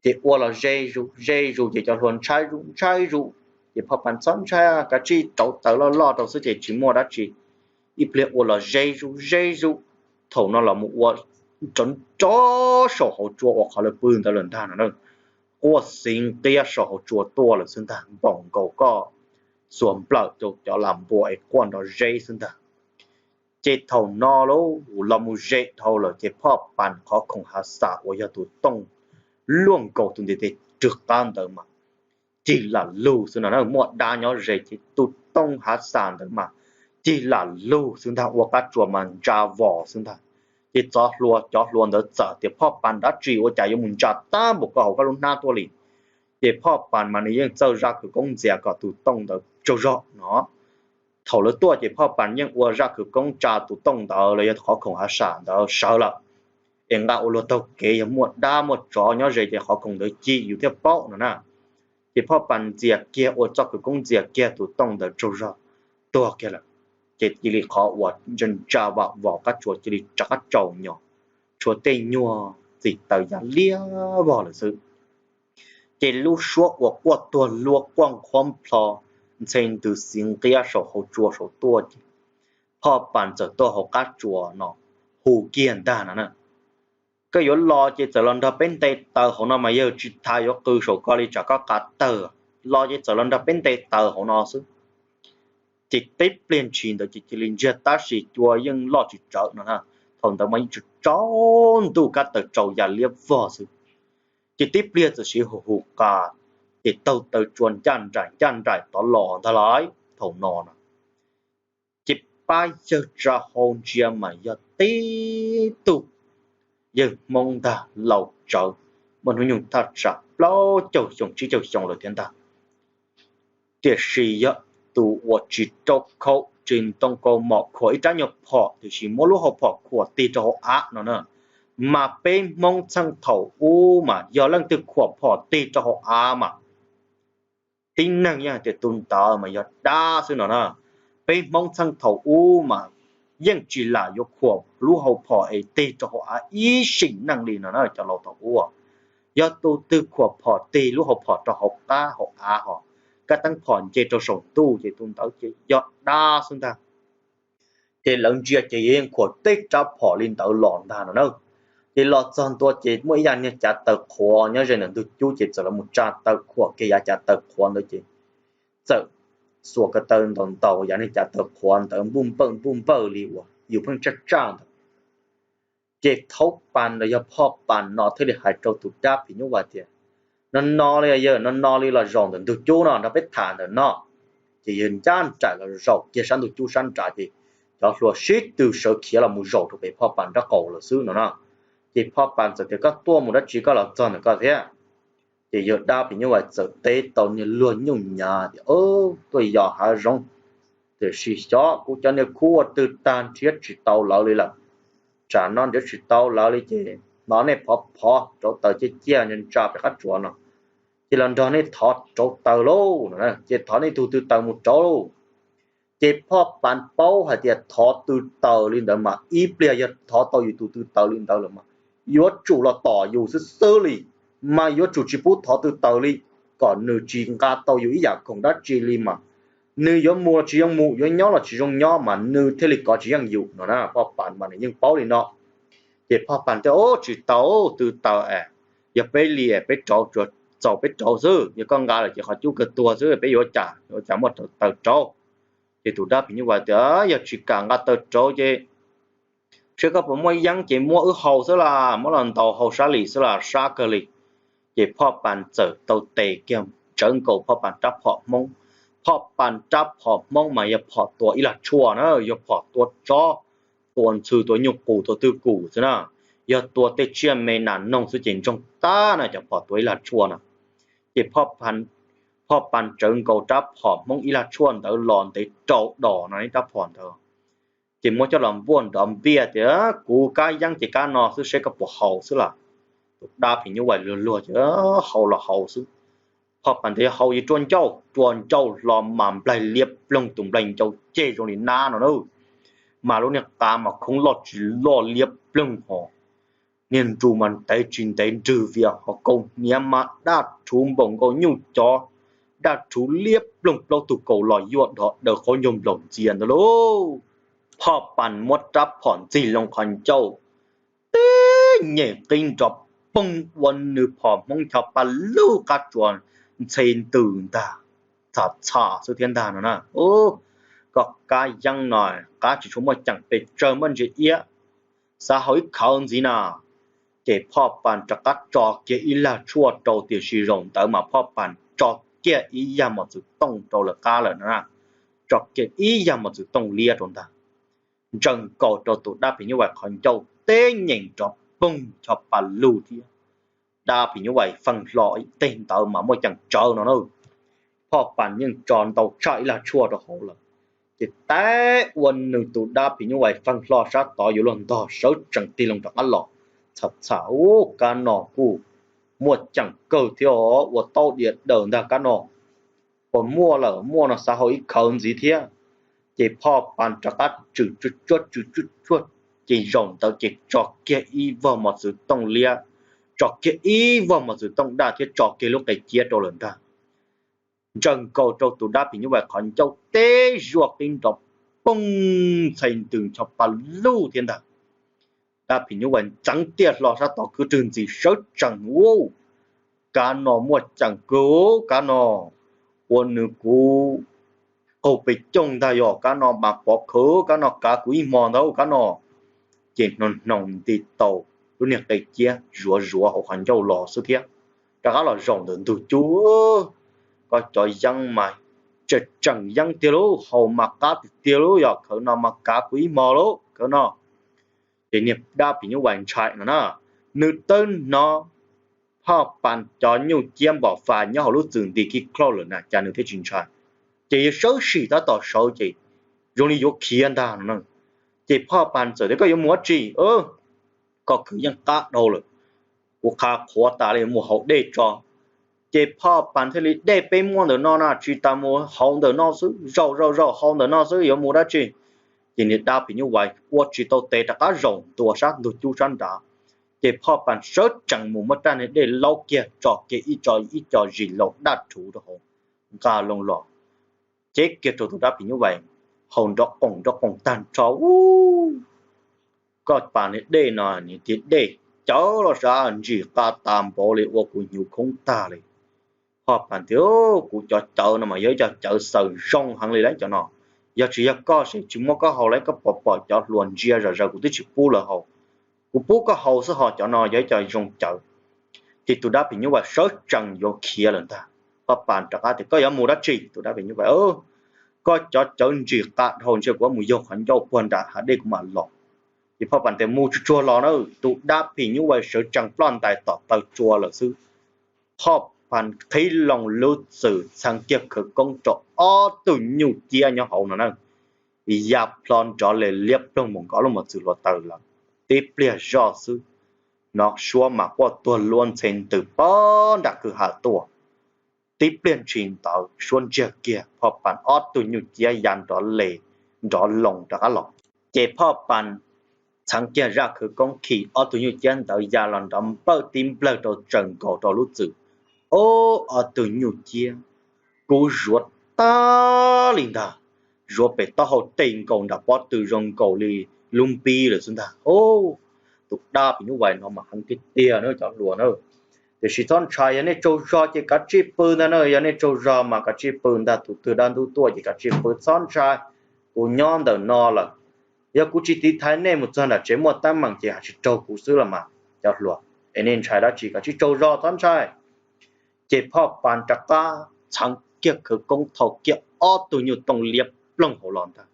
Ces ua los ze zus ze zus ces cov hluas ntshai zus ntshai zus. Ces Phoj Pas txhob ntshai, kav tsij rauv taws loj loj rau xwb ces tsis muaj dab tsi. Ib pliag ua los ze zus ze zus, thaum no los mus ua nrov nrov saum hauv tsua uas qhov lawv pw ntawd lawm ntag no. Quaj xiv nqiab saum hauv tsua tuaj lawm xwb ntag, npaum nkaus koj xuas nplawm rau cov las npua es quaj nrov zeb xwb ntag. Ces thaum no los mus ze dhau lawm ces Phoj Pas qhov khoom hav xas uas yog tus tooj luaj nkaus tus ntiv tes rwg qab ntawd mas cig lam lug xwb no na, muaj dab nyob ze ces tus tooj hav xas ntawd mas cig lam lug xwb ntag, ua qab tsuas mas ntsa vos xwb ntag. Ces cov hluas, cov hluas ntawd txawm tias, Phoj Pas dab tsi ua cas yuav mus ntsa tag npaum ko hauv koj lub hnab tuaj li? Ces Phoj Pas mas nws yeej txawj zaj khawv koob ntxias kom tus tooj ntawd tsaug zog no. Thaum lawv tuaj ces Phoj Pas yeej ua zaj khawv koob tsa tus tooj ntawd los yog qhov khoom hav xas ntawd sawv lawm, es nqa ua luag taug kev, yog muaj dab muaj tsov nyob ze ces qhov khoom ntawd cig yus thiaj paub no na. Ces Phoj Pas ntxias kiag, ua txoj khawv koob ntxias kiag tus tooj ntawd tsaug zog tuag kiag lawm. Ces cia li qhov uas ntsa ntsa vam vos qab tsuas cia li rov qab tsaus nyos, tshuav tej nyuag txim taws ya liab vog lawm xwb. Ces lub suab uas quaj tuag luab quaj nqhuab nplho ntxhe ntws xiv nqiab saum hauv tsua saum tuaj ces Phoj Pas txawm tuaj hauv qab tsuas no hu kiag ntag no na. Koj yuav los ces txawm los nrog peb nte taws hauv no mas yawg tsis tas yuav qw saum ko li tsam koj qav tawg. Los ces txawm los nrog peb nte taws hauv no xwb. Ces tib pliag ntshis ntawd ces cia li ntsiag tab sis cua yeej loj tsis tsawv no na. Thaum ntawd mas yeej tsaus ntuj kab taws tsaus yam liab vog xwb. Ces tib pliag txawm siv hu hu qa, ces taug taw tsua ncaj nraim ncaj nraim tod los ntag lauj. Thaum no na ces pab yawg tsa hau ntsia mas yog tib tug yawg Hmoob ntag laus tsawv, muaj hnub nyoog thaj tsam plaub caug xyoo tsib caug xyoo lawm thiab ntag. Tiam sis yog tus uas tsis rau khau tsis ntoo kaus mom khuam ib rab nyuag phom tiam sis muab lub hau phom khuam tig rau hauv av no na. Mas peb Hmoob txheej thaum ub mas yog leej twg khuam phom tig rau hauv av mas tib neeg yeej hais tias tus ntawd mas yog dab xwb no na. Peb Hmoob txheej thaum ub mas yeej tsis lam yuav khuam lub hau phom es tig rau hauv av ib sim neej li no na cov laus thaum ub. Yog tus twg khuam phom tig lub hau phom rau hauv qab hauv av ho, kab teeb phom nce rau saum ntuj ces tus ntawd ces yog dab xwb ntag. Ces lawv ntsia ces yeej khuam teb rab phom li ntawd los ntag no na. Ces los txog ntua ces muaj ib yav niag cav taws qhuav nyob ze ntawm ntug cub ces txawm los mus tsa taw khuam kiag yav cav taw qhuav ntawd ces txawm xuas ko taw ntaus ntaus yav niag cav taw qhuav ntawd npuj npawj npuj npawj li uas yus pheej tsaj tsaj ntawd. Ces Thaub Pas los yog Phoj Pas no thiaj li hais rau tus dab phim nyuj vais tias, no no li yawg, no no li los zaum ntawm ntug cub no nrog peb tham ntawm no. Ces yawg ncaj nraim los zaum kiag sab ntug cub sab nrad ces cov hluas sib tw sawv khiav los mus zaum rau pem Phoj Pas nraub qaum lawm xwb no na. Ces Phoj Pas txawm tias koj tuaj mus dab tsi koj los txog ntawm koj thiab. Ces yawg dab phim nyuj vais txawm teb tau niag luag nyuj nyav tias, tuaj yos hav zoov, tiam sis xyov kuv cov niag khub ua twg tag nrhiav tsis tau lawv li lawm. Tsam no nrhiav tsis tau lawv li ces hnov nej phov phov rauv taws ciaj ciaj ntsa ntsa pem qab tsuas no, ces los nrog nej thov rauv taws lauj no, ces thov nej tug tw taws mus rauv lauj. Ces Phoj Pas paub hais tias thov tw taws li ntawd mas ib pliag yog thov tau yus tus tw taws li ntawd lawm mas yuav tsum los tom yus xwb xwb li, mas yuav tsum tsis pub thov tw taws li, kom nws tsis nqa tau yus ib yam khoom dab tsi li mas nws yuav mus los tsis zoo mus, yuav nyob los tsis zoo nyob mas nws thiaj li kov tsis yeej yus no na. Phoj Pas mas nws yeej paub li no. Ces Phoj Pas tias, tsis tau tw taws es, yog peb li es peb rauv tsuas txaus peb rauv xwb, yog koj nqa lawm ces qhov cub kawg tuag xwb, peb yuav ua cas, yuav ua cas muaj taws rauv. Ces tus dab phim nyuj vais tias, yog tsis kam nqa taws rauv ces seb koj puas muaj yeeb ces muab wb haus xwb las, muab los ntaus haus sab lim xwb las sab kawg li. Ces Phoj Pas txawm tau tes kiag tsawv nkaus Phoj Pas rab phom Hmoob. Phoj Pas rab phom Hmoob mas yog phom tua ib lag tshuaj na, yog phom tua tsov, tua ntxhw, tua nyuj qus, tua twg kum xwb na. Yog tua tej tsiaj me nas noog xwb ces ntsoog tag na cov phom tua ib lag tshuaj na. Ces Phoj Pas tsawv nkaus rab phom Hmoob ib lag tshuaj ntawd los ntev rau dos no ib rab phom ntawd. Ces muab coj los npuaj nrov npiaj tias, kuv kab yeeb ces kab no xwb, seb koj puas haus xwb las. Tus dab phim nyuj vais luag luag ces, haus los haus xwb. Phoj Pas tias, yog haus ces rua ncauj, rua ncauj hlo mas nplaig liab ploog, tus nplaig ncauj ceg zoo li nab no na. Mas lub niag qav mas khoob loj tsis loj liab ploog ho, niag nrus mas ntev tsis ntev nrwg vias ho, kaus hniav mas daj rhuv npaum nkaus nyuj cov, daj rhuv liab ploog, plaub tug kaus los yuaj dhov daws qaub ncaug nplaum ntxias ntawd lauj. Phoj Pas muab rab phom ntxig loo qhov ncauj, tib nyem qib nrov poog ua nws phom Hmoob Choj Paj Lug qab tsuas ntxhe ntws ntag, txham txham xwb thiab ntag no na. Koj kab yeeb no, qab tsis tshua muaj ceem pes tsawg, muaj ntsis iab, xav haus ib khawv ntxiv na. Ces Phoj Pas rov qab tso kiag ib lag tshuaj rau, tiam sis zaum ntawd mas Phoj Pas tso kiag ib yag mos txwv tooj rau lawv qab lawm na, tso kiag ib yag mos txwv tooj liab rau ntag. Ntsaws nkaus rau tus dab phim nyuj vais qhov ncauj, tib nyem nrov poog, Choj Paj Lug thiab dab phim nyuj vais feej hlo. Teg ntawd mas muaj ceem tsawv no na. Phoj Pas yeej tso ntau tshaj ib lag tshuaj rau hauv lawm, ces teb ua nws tus dab phim nyuj vais feej hlo sab tod yuav luag ntog sawv tsees tig loo rov qab los. Txham txham, ub, kab no kuj muaj ceem kawg thiab os, ua taub diav daws ntag kab no. Puas muaj lawm? Muaj no xav haus ib khawv ntxiv thiab. Ces Phoj Pas rov qab tswm tsuj tsuag tswm tsuj tsuag, ces zaum ntawd ces tso kiag ib vog mos txwv tooj liab, tso kiag ib vog mos txwv tooj daj thiab tso kiag lub qe ciab rau lawm ntag. Ntsaws nkaus rau tus dab phim nyuj vais qhov ncauj, tib zuaj qib nrov poog, txhais ntws ncho pa lug thiab ntag. Dab phim nyuj vais ntxeev tiaj hlo sab tod kwv rwg ntxiv sawv tsees, Ub, kav no muaj ceem kawg, kav no ua nws kuv qaug pes cooj ntag, yog kav no mas pov khawv, kav no kav kuv ib hmo ntag kav no. Ces hnoos hnoos nti tau lub niag qe ciab zuav zuav hauv qhov ncauj los xwb thiab. Rov qab los zaum ntawm ntug cub, koj cov yeeb mas tseem tseem yeeb tiag lauj, haus mas qab tiag tiag lauj, yog khawv no mas kav kuv ib hmo lauj khawv no. Ces niag dab phim nyuj vais ntshai no na, nws twb hnov Phoj Pas cov nyuj ciab npom fais nyob hauv lub txwm nti kib klauj lawm na cas nws thiaj tsis ntshai. Ces yawg sawv sim tab tom sawv ces zoo li yuav khiav ntag no na. Ces Phoj Pas txawm tias, Koj yuav mus dab tsi? Koj khwv yeej qab dhau lawm, kuv qha qhuav tas li, mus haus dej tso. Ces Phoj Pas thiaj li, Dej peb muaj ntawm no na, tsis tas mus haus ntawm no xwb, zaum zaum zaum haus ntawm no xwb, yuav mus dab tsi? Ces niag dab phim nyuj vais ua tsis tau tes rov qab zaum ntua sab ntug cub sab nrad. Ces Phoj Pas sawv tsees mus muab rab niag dej laub kiag tso kiag ib co ib co zis laus daj rhuv rau hauv, nqa loo los cev kiag rau tus dab phim nyuj vais haus nrov qoom nrov qoom tag nrho. Ub, koj pas niag dej no nws tias dej cawv los sav ntsim qa tas npaum li ua kuv hnyuv khoob tag li. Phoj Pas tias, Kuv cov cawv no mas yog ib co cawv xaws zoo heev li lauj cov no. Yog tsis yog koj ces tsis muab koj haus lauj, koj pom pom cov hluas ntsia zom zaws kuv twb tsis pub lawv haus. Kuv pub koj haus xwb ho, cov no yog ib co zoo cawv. Ces tus dab phim nyuj vais sawv tsees yuav khiav lawm ntag. Phoj Pas rov qab tias, Koj yuav mus dab tsi? Tus dab phim nyuj vais, Koj cov cawv ntsim qa dhau, ntshe kuv yuav mus yaug qhov ncauj puag nram hav dej kuv mam los. Ces Phoj Pas tias, Mus tsuag tsuag los na. Tus dab phim nyuj vais sawv tsees ploj ntais tom taw tsua lawm xwb. Phoj Pas qhib loo lub txwm txheev kiag khawv koob rau ob tug nyuj ciab nyob hauv no na, ya plho nrov li liab ploog mus nkawd lub mos txwm hluav taws lawm. Tib pliag zoj xwb, hnov suab mas quaj tuag luab ntxhe ntws pog nram kwj ha tuaj. Tib pliag ntshis ntawd suab ntsiag kiag, Phoj Pas ob tug nyuj ciab ya nrov li nrov loo rov qab los. Ces Phoj Pas txheev kiag zaj khawv koob khi ob tug nyuj ciab ntawd ya los nrov npawj tib nplawg rau tsaws nkaus rau lub txwm. Ob, ob tug nyuj ciab kub zuav tag li ntag, zuav pem taub hau tes nkaus nram pob tw zoo nkaus li lub npib lawm xwb ntag. Tus dab phim nyuj vais no mas heev tiag tiag na cov hluas na. Tiam sis txhob ntshai, yog nej tsaug zog ces kav tsij pw ntag na, yog nej tsaug zog mas kav tsij pw ntag, tus twg dab ntub tuaj ces kav tsij pw txhob ntshai, kuv nyob ntawm no lawm. Yog kuv tsis tiv thaiv nej mus txog nram tsev muaj teeb meem ces hais tsis raug kuv xwb los mas cov hluas, es nej ntshai dab tsi, kav tsij tsaug zog txhob ntshai. Ces Phoj Pas rov qab txheev kiag khawv koob thau kiag ob tug nyuj tooj liab ploog hauv los ntag.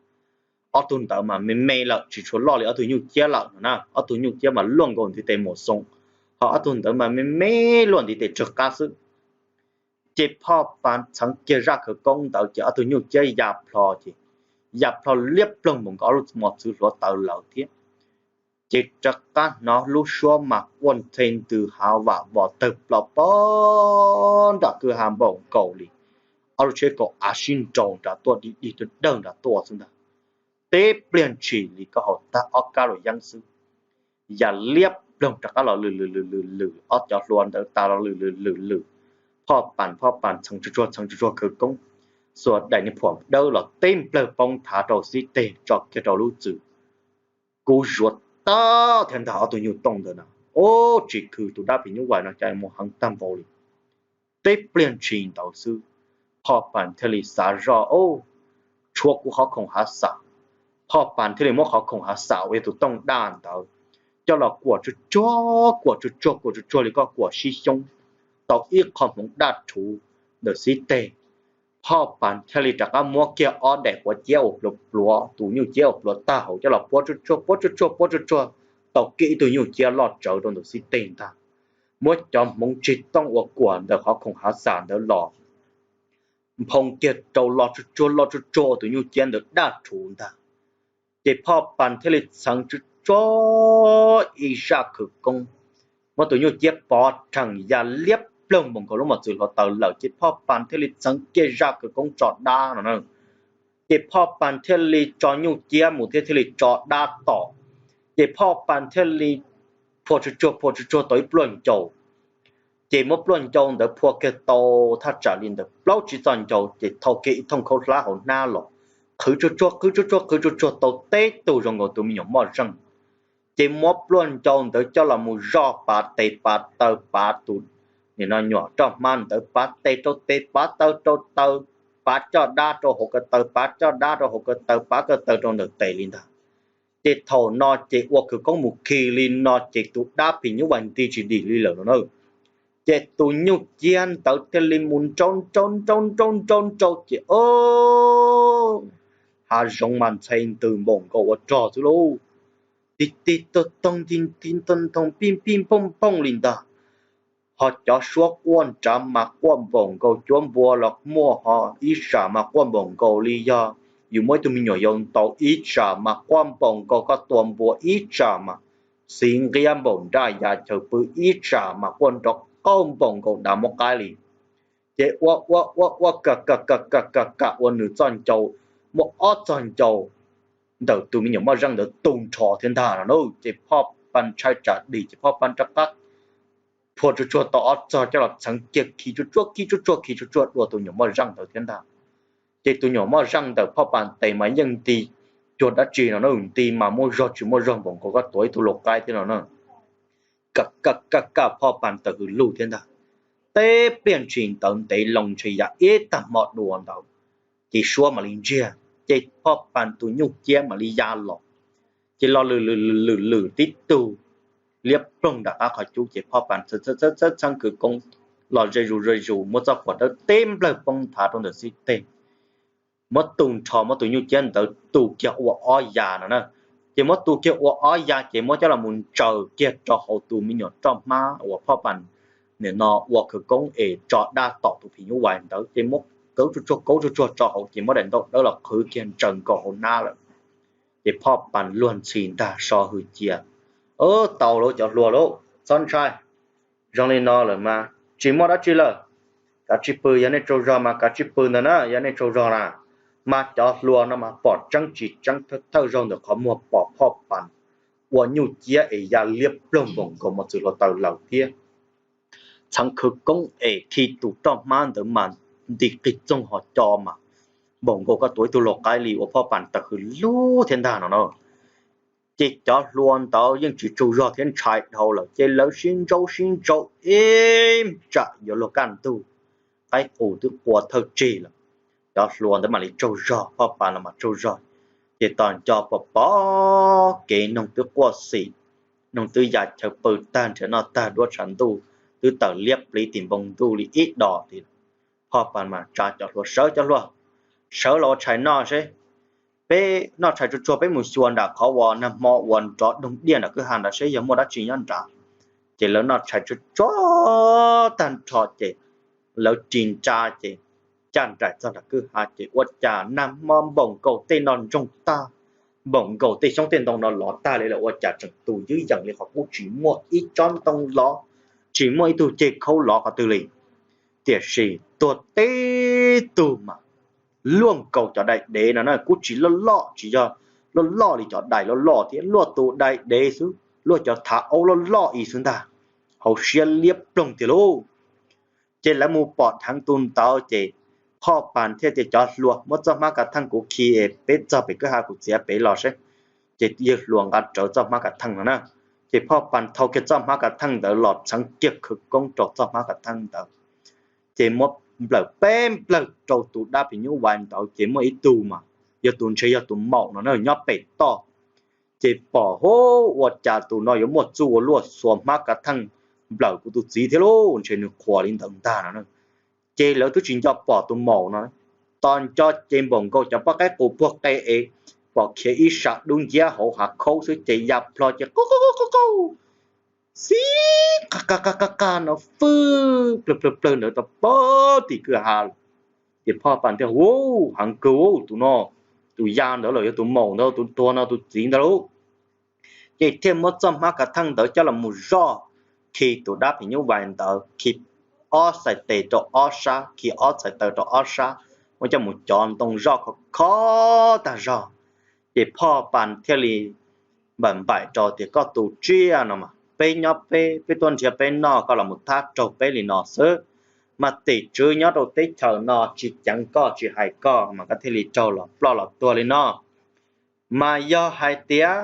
Ob tug ntawd mas me me lawm tsis tshua loj li ob tug nyuj ciab lawm no na, ob tug nyuj ciab mas luaj nkaus ntiv tes mus xoo, ho ob tug ntawd mas me me luaj ntiv tes tsawg qab xwb. Ces Phoj Pas txheev kiag zaj khawv koob ntawd ces ob tug nyuj ciab ya plho ces ya plho liab ploog mus nkawd ob lub mos txwv hluav taws lawm thiab. Ces rov qab hnov lub suab mas quaj ntxhe ntws hav vam vos tawg plaws pog nram kwj ha npaum nkaus li ob lub tsheb kaum av sib nraus nrad tuaj, dig dig dawg dawg nrad tuaj xwb ntag. Tib pliag ntshis li koj haus tag ob kab luam yeeb xwb, ya liab ploog rov qab los lwm lwm lwm lwm lwm, ob cov hluas ntawd tas los lwm lwm lwm lwm. Phoj Pas, Phoj Pas txheev tsuag tsuag txheev tsuag tsuag khawv koob, xuas daim niag phuam dawb los tib nplawg poob thav rau xib teg tso kiag rau lub txwm. Kub zuav tag thiab ntag ob tug nyuj tooj ntawd na. Ub, tsis khwv tus dab phim nyuj vais no cas mus heev tag npaum li. Tib pliag ntshis ntawd xwb, Phoj Pas thiaj li xav zoj, Ub, tshuav kuv qhov khoom hav xam. Phoj Pas thiaj li muab qhov khoom hav xam uas yog tus tooj daj ntawd coj los kuam tsuag tsuag, kuam tsuag tsuag, kuam tsuag tsuag li koj kuam sib xyoob tau ib qho hmoov daj rhuv ntawm xib teg. Phoj Pas thiaj li rov qab muab kiag ob daim quav ciab uas pluav pluav tus nyuj ciab uas pluav tag hauv coj los puab tsuag tsuag, puab tsuag tsuag, puab tsuag tsuag, tau kiag ib tug nyuj ciab loj tsawv rau ntawm xib teg ntag. Muab cov hmoov tsig tooj uas kuam ntawm qhov khoom hav xam ntawd los nphoo kiag rau, loj tsuag tsuag loj tsuag tsuag ua tus nyuj ciab ntawd daj rhuv ntag. Ces Phoj Pas thiaj li txheev tsuag tsuag ib zaj khawv koob, muab tus nyuj ciab pov rhees ya liab ploog mus nkaus lub mos txwv hluav taws lawm. Ces Phoj Pas thiaj li txheev kiag zaj khawv koob tso dab no na. Ces Phoj Pas thiaj li tso nyuj ciab mus thiab thiaj li tso dab tom. Ces Phoj Pas thiaj li phua tsuag tsuag phua tsuag tsuag tau ib pluaj ncau. Ces muab pluaj ncau ntawd phua kiag tau thaj tsam li ntawd plaub tsib txoj ncau ces thau kiag ib thooj khaub hlab hauv hnab los, qhwv tsuag tsuag qhwv tsuag tsuag qhwv tsuag tsuag tau teb tug zoo nkaus tus me nyuam moj zeej. Ces muab pluaj ncau ntawd coj los mus zoj pav tes pav taw pav tus, nim no nyuam roj hmab ntawd pav tes rau tes pav taw rau taw, pav caj dab rau hauv ko taw pav caj dab rau hauv ko taw pav ko taw rau ntawm tes li ntag. Ces thaum no ces ua khawv koob mus khi li no ces tus dab phim nyuj vais nti tsis dim li lawm no na. Ces tus nyuj ciab ntawd thiaj li mus nrau nrau nrau nrau nrau nrau ces o, hav zoov mas ntxhe ntws npaum nkaus ua rog xwb lauj. Tig tig tog toog tig tig tog toog pij pij npooj npooj li ntag. Ho cov suab quaj nrad mas quaj npaum nkaus cuab npua los muaj, ho ib tsam mas quaj npaum nkaus li yog yus muab ib tug me nyuam yaus ntaus, ib tsam mas quaj npaum nkaus koj tua npua, ib tsam mas xiv nqiab npaum nraj ya chaw pw, ib tsam mas quaj nrov qaug npaum nkaus dav muab qaib li. Ces ua ua ua ua kam kam kam kam kam kam ua nws txoj ncau, muaj ob txog ncau ntawm tus me nyuam moj zeej ntawd tu nrho thiab ntag no na. Ces Phoj Pas ntshai tsam dim ces Phoj Pas rov qab phua tsuag tsuag tau ob txog coj los txheev kiag khi tsuag tsuag khi tsuag tsuag khi tsuag tsuag dua tus nyuam moj zeej ntawd thiab ntag. Ces tus nyuam moj zeej ntawm Phoj Pas tes mas yeej nti cuag dab tsi no na, nti mas muaj zog tsis muaj zog npaum nkaus koj tuav ib tug lau qaib thiab no na. Kaj kaj kaj kaj Phoj Pas tawm hws lug thiab ntag. Teb pliag ntshis ntawd ntev loo ntshe yam ib tag hmo dua ntawd, ces suab mam li ntsiag, ces Phoj Pas tus nyuj ciab mam li ya los. Ces los lwm lwm lwm lwm tib tug liab ploog nram qab qhov cub, ces Phoj Pas txhawb txhawb khawv koob los ze zus ze zus muab txoj quav dawb teb nplawg poob nthav rau ntawm xib teg, muab tu nrho muab tus nyuj ciab ntawd tu kiag ua ob ya no na. Ces muab tu kiag ua ob ya ces muab coj los mus ntsaws kiag rau hauv tus me nyuam roj hmab uas Phoj Pas nim no ua khawv koob es tso dab tom tus phim nyuj vais ntawd, ces muab kauv tsuag tsuag kauv tsuag tsuag rau hauv, ces muab daim ntaub dawb los qhwv kiag ntsaws nkaus hauv hnab lawm. Ces Phoj Pas luag ntxhi ntag so hws cia, Tau lawm cov hluas lauj, txhob ntshai. Zoo li no lawm mas tsis muaj dab tsi lawm. Kav tsij pw, yog nej tsaug zog mas kav tsij pw ntawd na, yog nej tsaug zog na. Mas cov hluas no mas pom tseeb tsis tseeb, thawj zaug ntawm qhov muag pom Phoj Pas ua nyuj ciab es ya liab ploog npaum nkaus mos txwm hluav taws lawm thiab. Txheev khawv koob es khi tus roj hmab ntawd mas nti qig txoog ho co mas npaum nkaus koj tuav ib tug lau qaib li, ua Phoj Pas tawm hws lug thiab ntag no na. Ces cov hluas ntawd yeej tsis tsaug zog thiab ntshai dhau lawm, ces lawv sib ntsaub sib ntsaub ib tsam yuav luag kaj ntug, qaib qus twb qua thawj tsig lawm. Cov hluas ntawd mam li tsaug zog, Phoj Pas los mas tsaug zog. Ces tos nco pom pom kev noog twb quaj xim, noog twb ya chaw pw tag nrhiav noj tag duab tshav ntuj, twb tawm liab pliv tim npoo ntuj li ib dos tid. Phoj Pas mas tsa cov hluas, Sawv cov hluas, sawv los ua tshais noj seb. Peb noj tshais tsuag tsuag peb mus xyuas nram qhov uas nag hmo uas nrov doog diaj nram kwj ha nrad seb yog muaj dab tsi nyob nrad. Ces lawv noj tshais tsuag tsuag tag nrho ces lawv ris ntsa ces caj nraim txog nram kwj ha ces ua cas nag hmo npaum nkaus tej no ntsoog tag, npaum nkaus tej xyoob tej ntoo no lov tag li lawm, ua cas tseem tus ywb yees li qhov qub, tsis muaj ib tsob ntoo lov, tsis muaj ib tug ceg khaub lov qhov twg li. Tiam sis tuag tib tug mas luaj nkaus cov daim dev no na, kuj tsis loj loj, tsis yog loj loj li cov dais loj loj thiab, luaj tus daim dev xwb, luaj cov thav aub loj loj ib xwb ntag, hauv siab liab ploog tiag lauj. Ces lawv mus pom dheev tus ntawd ces Phoj Pas thiaj tias, Cov hluas, muab txoj hmab kav theej kuv khi es peb txog pem kwj ha kuv txiav pem los seb. Ces yawg hluas nqa rawv txoj hmab kav theej no na, ces Phoj Pas thau kiag txoj hmab kav theej ntawd los txheev kiag khawv koob rau txoj hmab kav theej ntawd, ces muab nplawm peb nplawg rau tus dab phim nyuj vais ntawd, ces muaj ib tug mas yog tus, ntshe yog tus maum no na, nyob pem toj. Ces pom, Hu, ua cas tus no yuav muaj txuj ua luaj xuas hmab kav theej nplawm kuv tus txiv thiab lauj, ntshe nws qhuas li ntawd ntag no na. Ces lawv twb tsis nco pom tus maum no, tos nco ces npaum nkaus cov pob qaib qus puag qe es pom khiav ib sab dub nciab hauv hav khaub xwb ces ya plho ces qw qw qw, xib qa qa qa qa qa no fwj plawg plawg plawg ntawd tau pag tim kwj ha lawm. Ces Phoj Pas thiaj, Hu, heev kawg tus no, tus ya ntawd los yog tus maum ntawd, tus tuag no tus txiv ntawd lauj. Ces thiaj muab txoj hmab kav theej ntawd coj los mus zoj, khi tus dab phim nyuj vais ntawd, khi ob txhais tes rau ob sab, khi ob txhais taw rau ob sab, muab coj mus cov ntoo zoj khov kho tag zog. Ces Phoj Pas thiaj li npaim npaim rau tias, Koj tus tsiaj no mas, peb nyob peb, peb tuaj nrhiav peb noj, koj los mus thab raug peb li no xwb. mas tim tswv nyob rau teb chaws no tsis ceev koj tsis hais koj mas koj thiaj li raug los ploj los tuag li no. Mas yog hais tias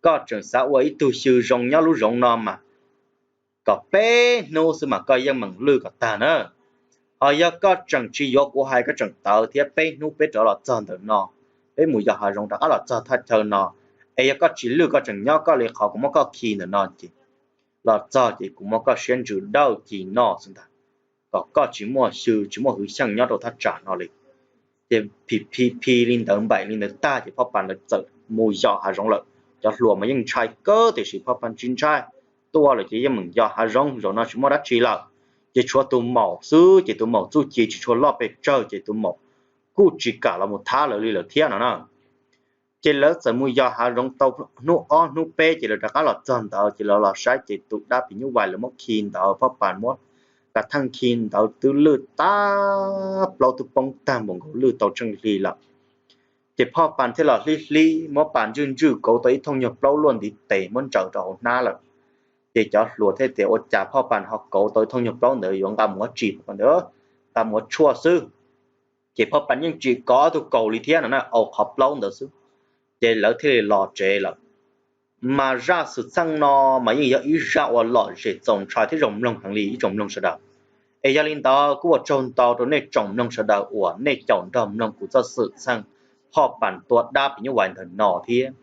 koj tseem xav ua ib tug xyw zoo nyob lub zoov no mas kom peb hnub xwb mas koj yeej meem lwj kom tag na. Ho yog koj tseem tsis yuav kuv hais, koj tseem tawv thiab, peb hnub peb rov los txog ntawm no, peb mus yos hav zoov rov qab los txog thaj chaw no, es yog koj tsis lwj koj tseem nyob koj li qhov kuv muab koj khi ntawm no ces los txog ces kuv muab koj siab ntsws dawb ci noj xwb ntag, kom koj tsis muaj xyw tsis muaj hwv xyeej nyob rau thaj tsam no li. Ces phim phim phim li ntawd npaim li ntawd tag ces Phoj Pas lawv txawm mus yos hav zoov lawm. Cov hluas mas yeej ntshai kawg tiam sis Phoj Pas tsis ntshai, tua lawm ces yeej meem yos hav zoov, zaum no tsis muaj dab tsi lawm. Ces tshuav tus maum xwb ces tus maum txuj ci tsis tshua loj pes tsawg ces tus maum kuj tsis kam los mus thab lawv li lawm thiab no na. Ces lawv txawm mus yos hav zoov tau hnub ob hnub peb ces lawv rov qab los txog ntawd ces lawv los saib ces tus dab phim nyuj vais lawv muab khi ntawd, Phoj Pas muab kav theej khi ntawd twb lwj tag, plaub twb poob tag npaum nkaus, lwj tau tsheej hli lawm. Ces Phoj Pas thiaj los hlib hlib, muab Pas ntswj ntswj kauv tau ib thooj nyuag plaub luaj ntiv tes muab ntsaws rau hauv hnab lawm. Ces cov hluas thiaj tias ua cas Phoj Pas ho kauv tau ib thooj nyuag plaub ntawd yuav nqa mus ua tsi, Phoj Pas ntawd nqa mus ua tshuaj xwb. Ces Phoj Pas yeej tsis kov ob tug kaus li thiab no na, au qhov plaub ntawd xwb. Ces lawv thiaj li los tsev lawm. Mas zaj xwm txheej no mas yeej yog ib zaj uas lom zem txaus ntshai thiab zoo mloog heev li ib tsoom mloog sawv daws. Es yog li ntawd kuj ua tsaug ntau rau nej tsoom mloog sawv daws uas nej caum nrog mloog kuv txoj xwm txheej Phoj Pas tua dab phim nyuj vais ntawm no thiab.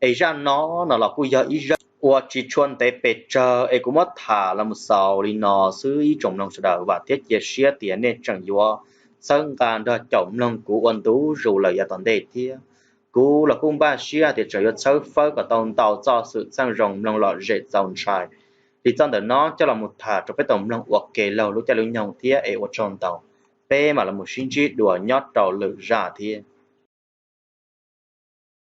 Es zaj no no los kuj yog ib zaj uas tsis tshua ntev pes tsawg es kuv muab tham los mus xaus li no xwb ib tsoom mloog sawv daws, vam thiab cia siab tias nej tseem yuav txhawb nqa nrog caum mloog kuv ua ntu zus lawm yav tom ntej thiab. Kuv los kuj npaj siab tias tseem yuav txhawb fawb kom tau ntau txoj xwm txheej zoo mloog lom zem txaus ntshai li txoj ntawm no coj los mus tham rau peb tau mloog ua ke laug lub caij lub nyoog thiab. Es ua tsaug ntau, peb mam los mus sib ntsib dua nyob rau lwm zaj thiab.